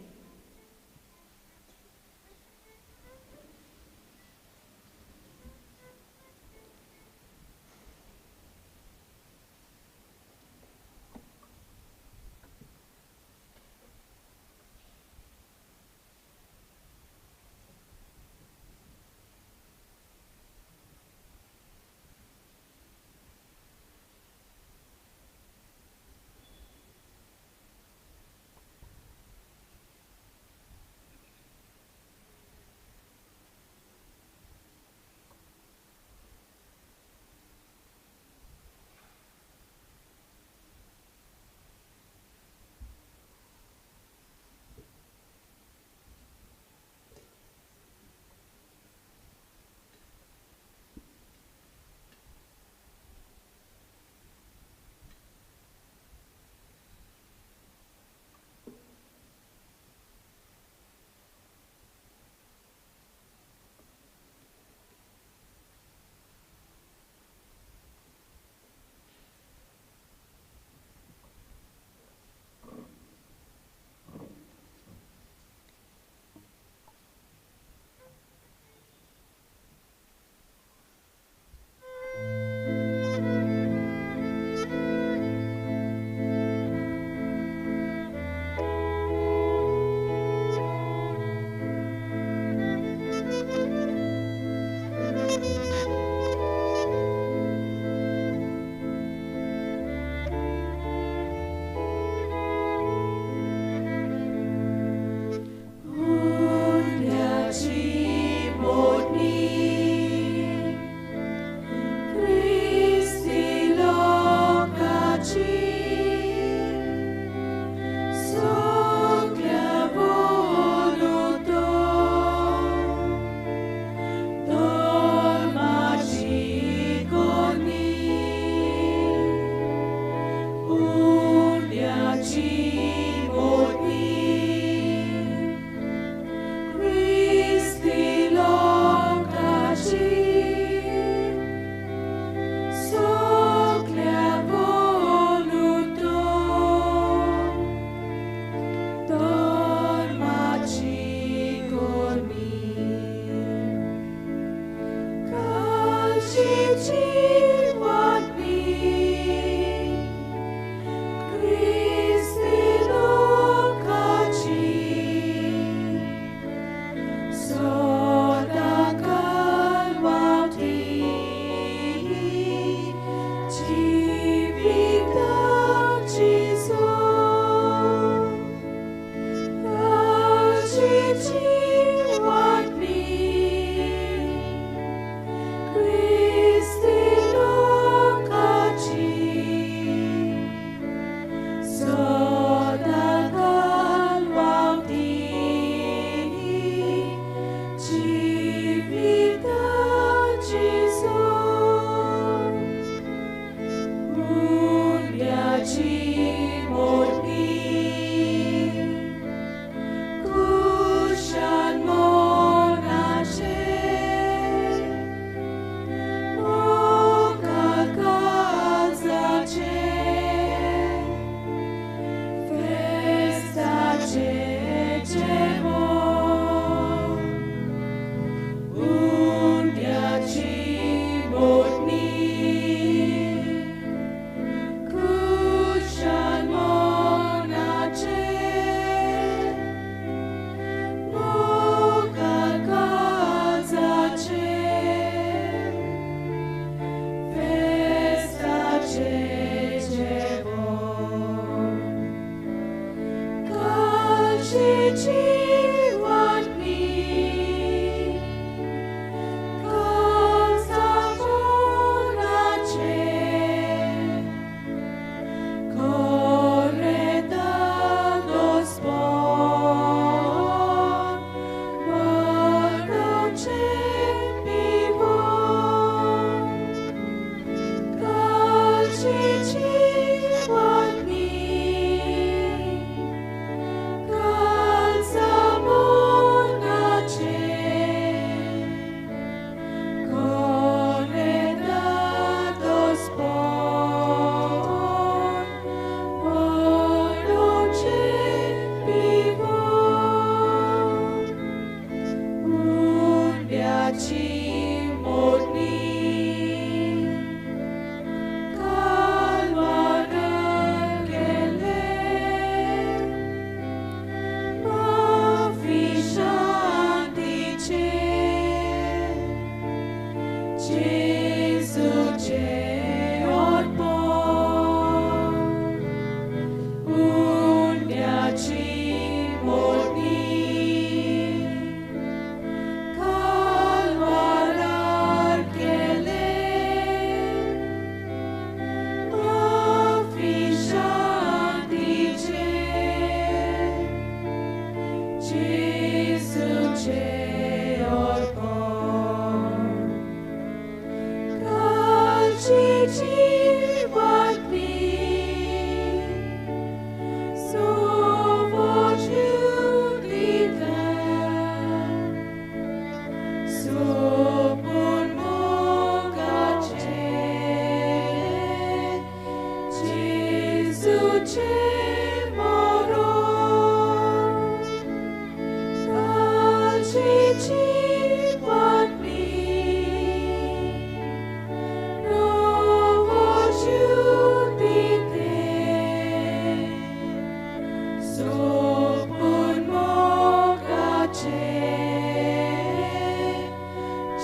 Speaker 6: सोपून मोगाचें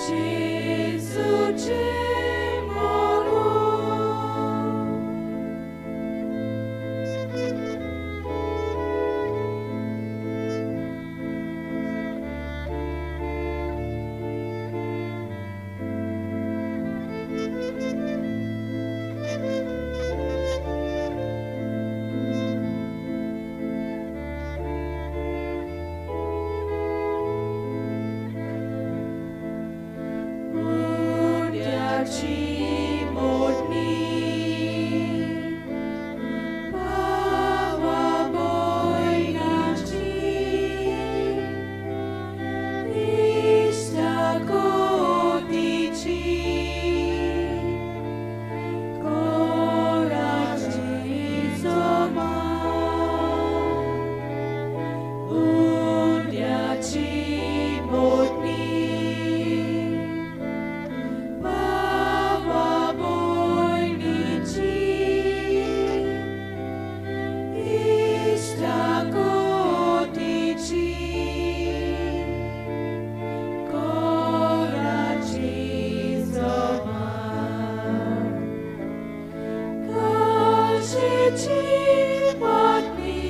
Speaker 6: जेजूचें मरण. उंड्याची मोडणी भावा भयणांची इश्टागतीची कोराची जमा. उंड्याची मोडणी भावा भयणीची इश्टागतीची कोराची जमा. काशीची पत्नी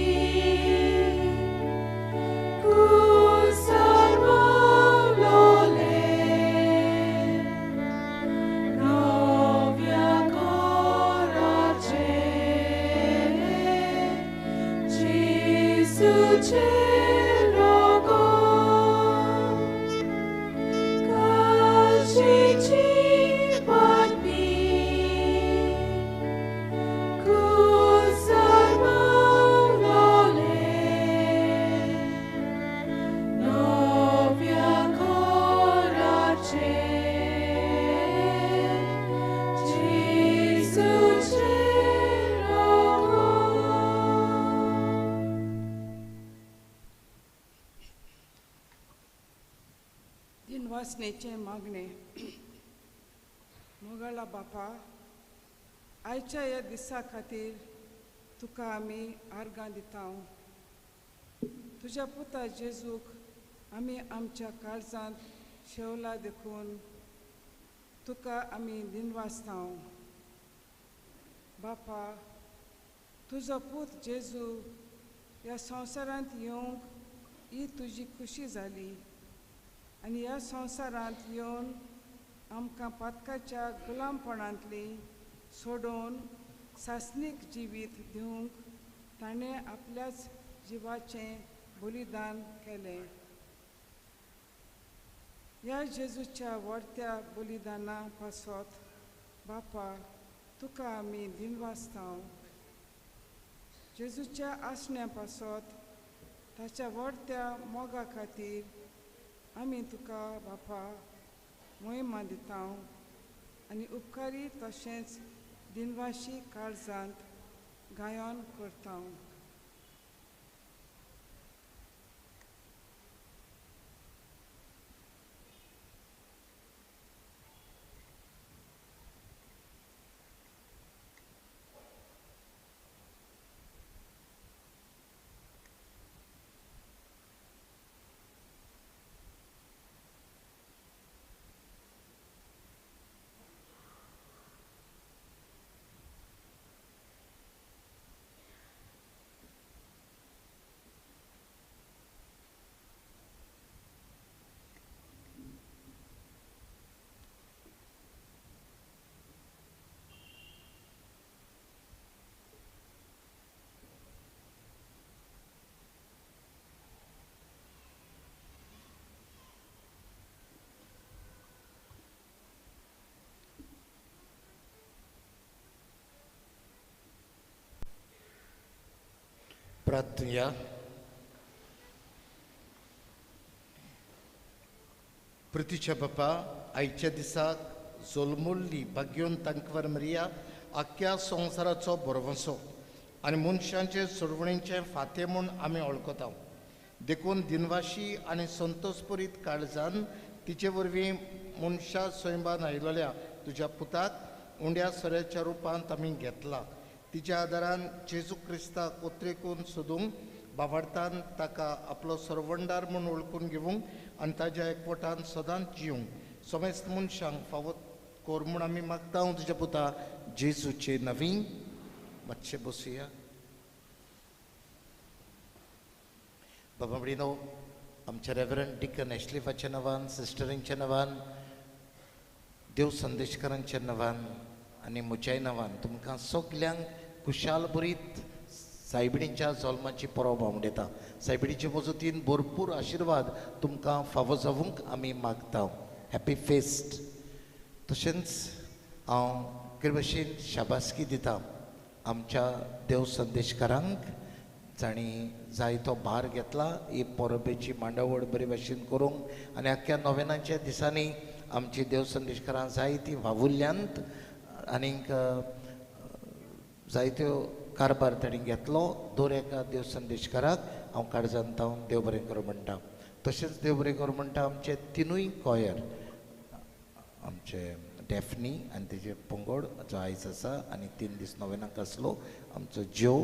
Speaker 6: कुसार बोलले नव्या कोराचें जेजूचें रगत. काशीची पत्नी कुसार बोलले नव्या कोराचें जेजूचें रगत.
Speaker 11: दिनवासनेचें मागणें. मोगाळा बापा, आयच्या ह्या दिसा खातीर तुका आमी आर्गां दिता. तुज्या पुता जेजूक आमी आमच्या काळजांत शेवला देखून तुका आमी दिनवासता. बापा, तुजो पूत जेजू ह्या संवसारांत येवंक ही तुजी खुशी जाली आनी ह्या संवसारांत येवन आमकां पातकाच्या गुलामपणांतली सोडोवन सासणीक जिवीत दिवंक ताणें आपल्याच जिवाचें बलिदान केलें. ह्या जेजूच्या व्हडत्या बलिदाना पासत बापा तुका आमी दिनवासता. जेजूच्या आसण्या पासत ताच्या व्हडत्या मोगा खातीर आमी तुका बापा मोहिमा दिता आनी उपकारी तशेंच दिनवाशी काळजांत गायन करता.
Speaker 1: प्रार्थुया. पृथ्वीच्या बापा, आयच्या दिसाक जोल्मुल्ली भाग्योन तांकवर मरिया आख्ख्या संवसाराचो भरवंसो आनी मनशांचे सोडवणीचें फातें म्हूण आमी वळखता. देखून दिनवाशी आनी संतोषपुरीत काळजान तिचे वरवीं मनशा स्वयंबान आयिल्ल्या तुज्या पुताक उंड्या सोऱ्याच्या रुपांत आमी घेतला. तिच्या आदारान जेजू क्रिस्ताक उतरेकून सोदूंक बाबार्थान ताका आपलो सरवंडार म्हूण वळखून घेवंक आनी ताज्या एकवटान सदांच जिवंक समेस्त मनशांक फावो कर म्हूण आमी मागता तुज्या पुता जेजूचे नवीन. मातशें बसुया. बाबा भयणीनो, आमच्या रेवरंड डिकन एशलिफाच्या नांवान, सिस्टरींच्या नांवान, देव संदेशकारांच्या नांवान आनी म्हज्याय नांवान तुमकां सगल्यांक खुशाल बरीत सायबिणीच्या जल्माची परब हांव दिता. सायबिणीचे मजतीन भरपूर आशिर्वाद तुमकां फावो जावंक आमी मागता. Happy fest. तशेंच हांव कितें भशेन शाबासकी दिता आमच्या देव संदेशकारांक जांणी जायतो भार घेतला ही परबेची मांडावळ बरे भशेन करूंक आनी आख्ख्या नोवेनाच्या दिसांनी आमची देव संदेशकारां जायतीं वावुरल्यांत आनीक जायत्यो कारभार तांणी घेतलो. दर एका देव संदेशकाराक हांव काळजान तावन देव बरें करूं म्हणटा. तशेंच देव बरें करूं म्हणटा आमचे तिनूय कॉयर, आमचे डॅफनी आनी तेजे पंगड जो आयज आसा आनी 3 दीस नोवेनाक आसलो, आमचो ज्यो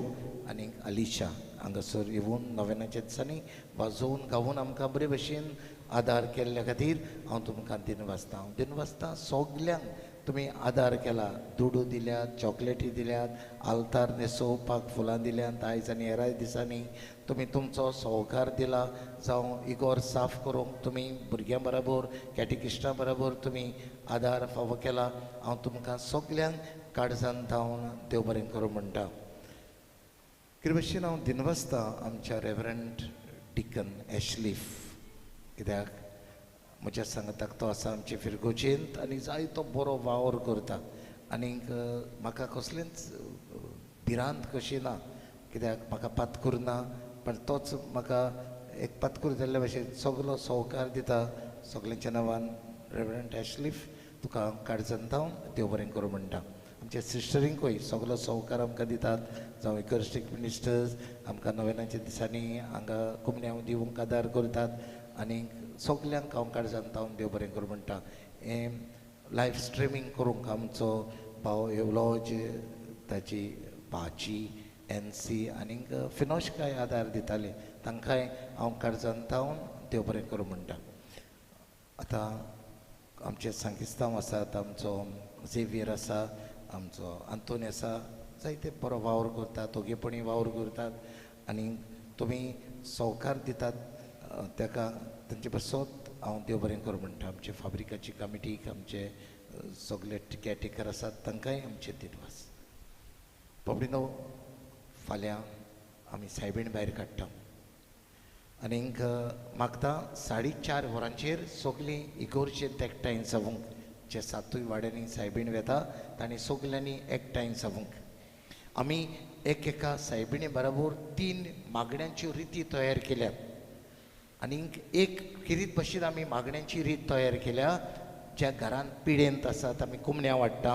Speaker 1: आनी अलिशा हांगासर येवन नोवेनाच्या दिसांनी वाजोवन गावून आमकां बरे भशेन आदार केल्ल्या खातीर हांव तुमकां दिनवासता. हांव दिनवासता सगल्यांक तुमी आदार केला, दुडू दिल्यात, चॉकलेटी दिल्यात, आल्तार न्हेसोवपाक फुलां दिल्यांत. आयज आनी हेराय दिसांनी तुमी तुमचो सहकार दिला, जावं इगोर साफ करूंक तुमी भुरग्यां बराबर कॅटिकिस्टां बराबर तुमी आदार फावो केला. हांव तुमकां सगल्यांक काळजान धांवन देव बरें करूं म्हणटा. कितें भशेन हांव दिनवासता आमच्या रेवरंड डिकन एशलीफ, कित्याक म्हज्या सांगाताक तो आसा आमचे फिरगोजेंत आनी जायतो बरो वावर करता आनीक म्हाका कसलेंच भिरांत कशी ना, कित्याक म्हाका पातकूर ना, पण तोच म्हाका एक पातकूर जाल्ल्या भशेन सगलो सहकार दिता. सगल्यांच्या नांवान रेवरंड एशलीफ तुका हांव काळजान धांवन देव बरें करूं म्हणटा. आमच्या सिस्टरींकूय सगलो सहकार आमकां दितात, जावं इकरिस्टीक मिनिस्टर्स आमकां नोवेनाच्या दिसांनी हांगा कुमण्यांव दिवंक आदार करतात आनी सगल्यांक हांव काळजान धांवन देव बरें करूं म्हणटा. हें लायव स्ट्रिमींग करूंक आमचो भाव येवलोज, ताची भाची एनसी आनीक फिनोशकाय आदार दिताले, तांकांय हांव काळजान धांवन देव बरें करूं म्हणटा. आतां आमचे सांगिस्तांव आसात, आमचो झेवियर आसा, आमचो आंतोनी आसा, जायते बरो वावर करतात, दोगेपणी वावर करतात आनी तुमी सहकार दितात ताका तांचे पासत हांव देव बरें करूं म्हणटा. आमचे फाब्रिकाची कमिटीक, आमचे सगळे कॅरटेकर आसात तांकांय आमचे दिनवास. बाबडीनो, फाल्यां आमी सायबीण भायर काडटा आनीक मागता 4:30 वरांचेर सगळीं इगोर्जेंत एकठांय जावंक, जे सातूय वाड्यांनी सायबीण वेता तांणी सगल्यांनी एकठांय जावंक. आमी एक एका सायबिणी बराबर 3 मागण्यांच्यो रिती तयार केल्यात आनीक एक खेरीत भशेन आमी मागण्यांची रीत तयार केल्या. ज्या घरांत पिडेंत आसात आमी कुमण्या वाडटा,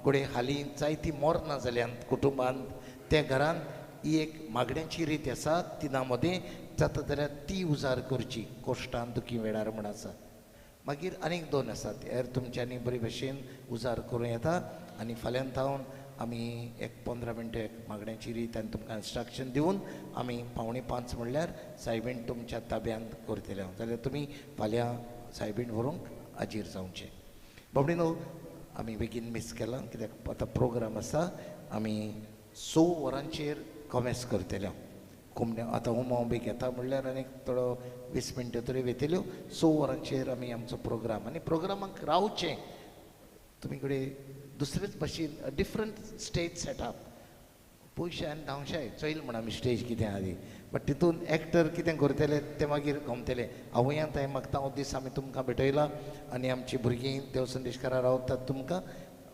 Speaker 1: घडये हालीं जायतीं मरणां जाल्यांत कुटुंबांत, त्या घरांत ही एक मागण्यांची रीत आसा, तिना मदें जाता जाल्यार ती उजार करची कोश्टान दुखी वेळार म्हूण आसा. मागीर आनीक 2 आसात, हेर तुमच्यांनी बरे भशेन उजार करूं येता. आनी फाल्यां थावन आमी एक 15 मिनटां एक मागण्याची रीत आनी तुमकां इन्स्ट्रक्शन दिवन आमी 4:45 म्हणल्यार सायबीण तुमच्या ताब्यांत करतले हांव, जाल्यार तुमी फाल्यां सायबीण व्हरूंक हाजीर जावचें. बाबडीनो, आमी बेगीन मीस केलां कित्याक आतां प्रोग्राम आसा. आमी 6 वरांचेर कॉमेस करतले हांव. कुमण्या आतां उमाव बी घेता म्हणल्यार आनीक थोडो 20 मिनटां तरी वेतल्यो. 6 वरांचेर आमी आमचो प्रोग्राम आनी प्रोग्रामाक रावचें तुमी कडेन दुसरेच भाशेन डिफरंट स्टेज सेटअप, पयशे आनी धांवशाय चोयल म्हण आमी स्टेज कितें आहा ती, बट तितून एक्टर कितें करतले तें मागीर गमतलें. आवयांत हांवें मागता हो दीस आमी तुमकां भेटयला आनी आमची भुरगीं देव संदेशकारां रावतात तुमकां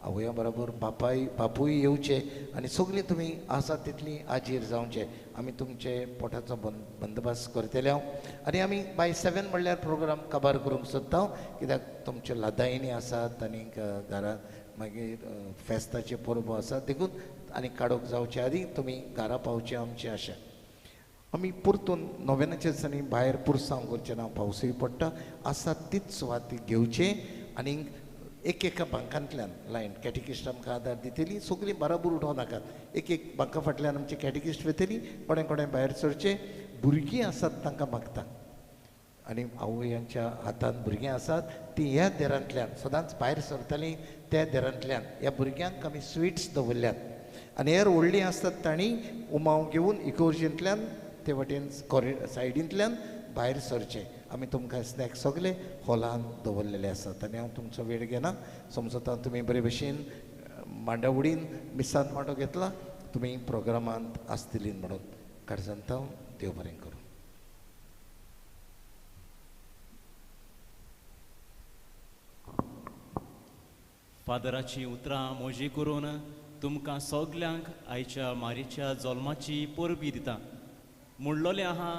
Speaker 1: आवया बरोबर बापाय बापूय येवचे आनी सगळीं तुमी आसा तितलीं आजीर जावचे. आमी तुमचे पोटाचो बंदोबस्त करतले हांव आनी आमी बाय 7 म्हणल्यार प्रोग्राम काबार करूंक सोदता, कित्याक तुमच्यो लादायनी आसात आनीक घरांत मागीर फेस्ताचे परबो आसा, देखून आनी काडूंक जावचे आदी तुमी घरा पावचे आमची आशा. आमी परतून नोवेनाच्या दिसांनी भायर पुरसांव करचें ना, पावसूय पडटा, आसा तीच सुवात घेवचें आनी एक एका बांकांतल्यान लायन कॅटिकिस्ट आमकां आदार दितली. सगळीं बराबर उठोवं नाकात, एक एक बांका फाटल्यान आमची कॅटिकिस्ट वतली. कोणें कोणें भायर सरचें. भुरगीं आसात तांकां मागता आनी आवयांच्या हातान भुरगीं आसात तीं ह्या देरांतल्यान सदांच भायर सरतालीं. त्या देरांतल्यान ह्या भुरग्यांक आमी स्विट्स दवरल्यात आनी हेर व्हडलीं आसतात तांणी उमाव घेवन इगोर्जेंतल्यान ते वटेन सायडींतल्यान भायर सरचें. आमी तुमकां स्नॅक्स सगळे हॉलान दवरलेले आसात आनी हांव तुमचो वेळ घेना. समजता तुमी बरे भशेन मांडावडीन मिसान मांडो घेतला, तुमी प्रोग्रामांत आसतली म्हणून काळजांत हांव देव बरें करूं.
Speaker 7: फादराची उतरां मोजी करून तुमकां सगल्यांक आयच्या मारीच्या जल्माची परबी दिता. म्हणलोलें आहा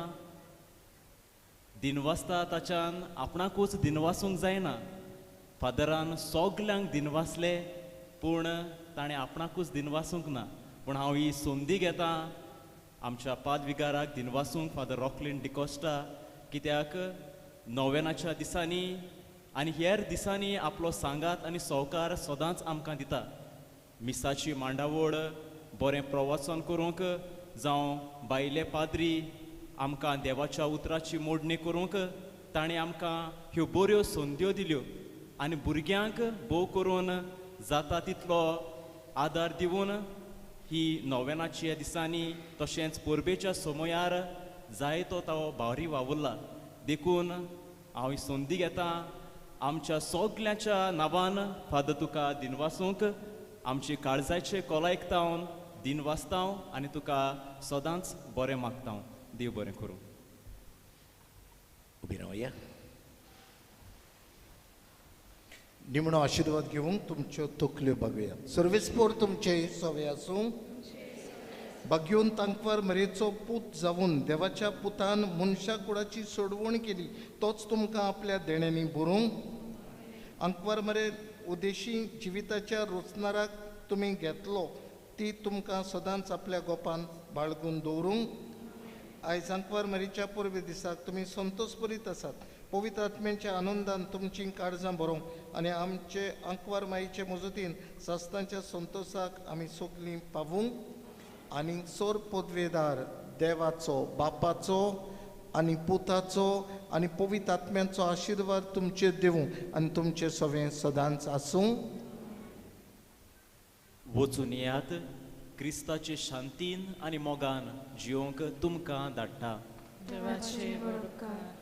Speaker 7: दिनवासता ताच्यान आपणाकूच दिनवासूंक जायना. फादरान सगल्यांक दिनवासले पूण ताणें आपणाकूच दिनवासूंक ना. पूण हांव ही संदी घेता आमच्या पादविगाराक दिनवासूंक फादर रॉकलीन डिकोस्टा, कित्याक नोवेनाच्या दिसांनी आनी हेर दिसांनी आपलो सांगात आनी सवकार सदांच आमकां दिता. मिसाची मांडावळ बरें प्रवासन करूंक जावं बायले पाद्री आमकां देवाच्या उतराची मोडणी करूंक ताणें आमकां ह्यो बऱ्यो संद्यो दिल्यो आनी भुरग्यांक भोव करून जाता तितलो आदार दिवन ही नोवेनाच्या दिसांनी तशेंच परबेच्या समयार जायतो तो भारी वावुरला. देखून हांव ही संदी घेता आमच्या सगल्यांच्या नांवान फादर तुका दिनवासूंक, आमची काळजाचे कोलायकतावन दिनवासताव आनी तुका सदांच बरें मागताव. देव बरें करूं.
Speaker 1: उबी रावया. निमणो आशिर्वाद घेवंक तुमच्यो तकल्यो बागोया. सर्वेस्पोर तुमचे सवे आसूं. बागयोन तांकवार मरेचो पूत जावन देवाच्या पुतान मनशा कुडाची सोडवण केली तोच तुमकां आपल्या देण्यांनी भरूंक. आंकवार मरे उदेशी जिविताच्या रोचनाराक तुमी घेतलो ती तुमकां सदांच आपल्या गोपान बाळगून दवरूंक. आयज आंकवार मरीच्या परबे दिसाक तुमी संतोषभरीत आसात. पवित्र आत्म्यांच्या आनंदान तुमचीं काळजां भरोवंक आनी आमचे आंकवार माईचे मजतीन सासणाच्या संतोषाक आमी सगलीं पावूंक. आनी सोर पदवेदार देवाचो बापाचो आनी पुताचो आनी पवित्र आत्म्यांचो आशिर्वाद तुमचेर दिवूं आनी तुमचें सवें सदांच आसूं.
Speaker 7: वचून येयात क्रिस्ताचे शांतीन आनी मोगान जियोंक तुमकां धाडटा.
Speaker 10: देवाचे व्हड उपकार.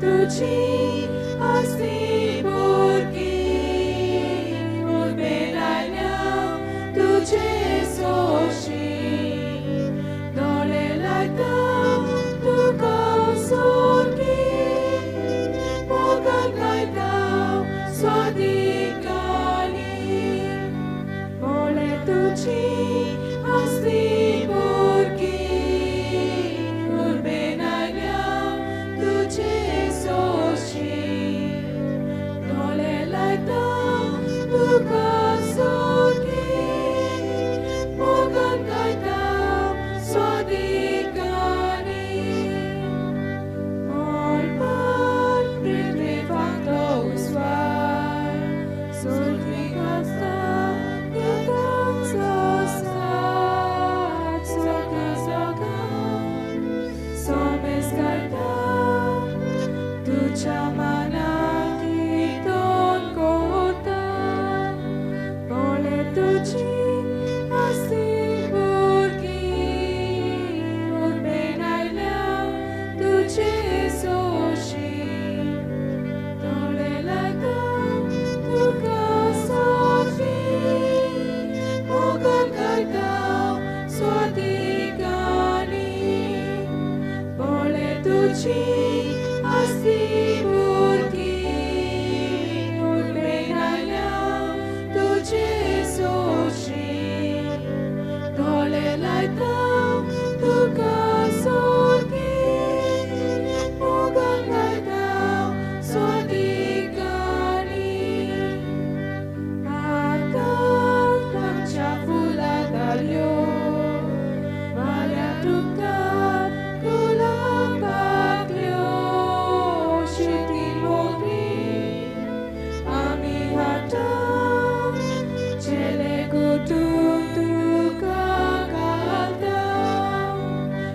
Speaker 6: तुझी आस्ती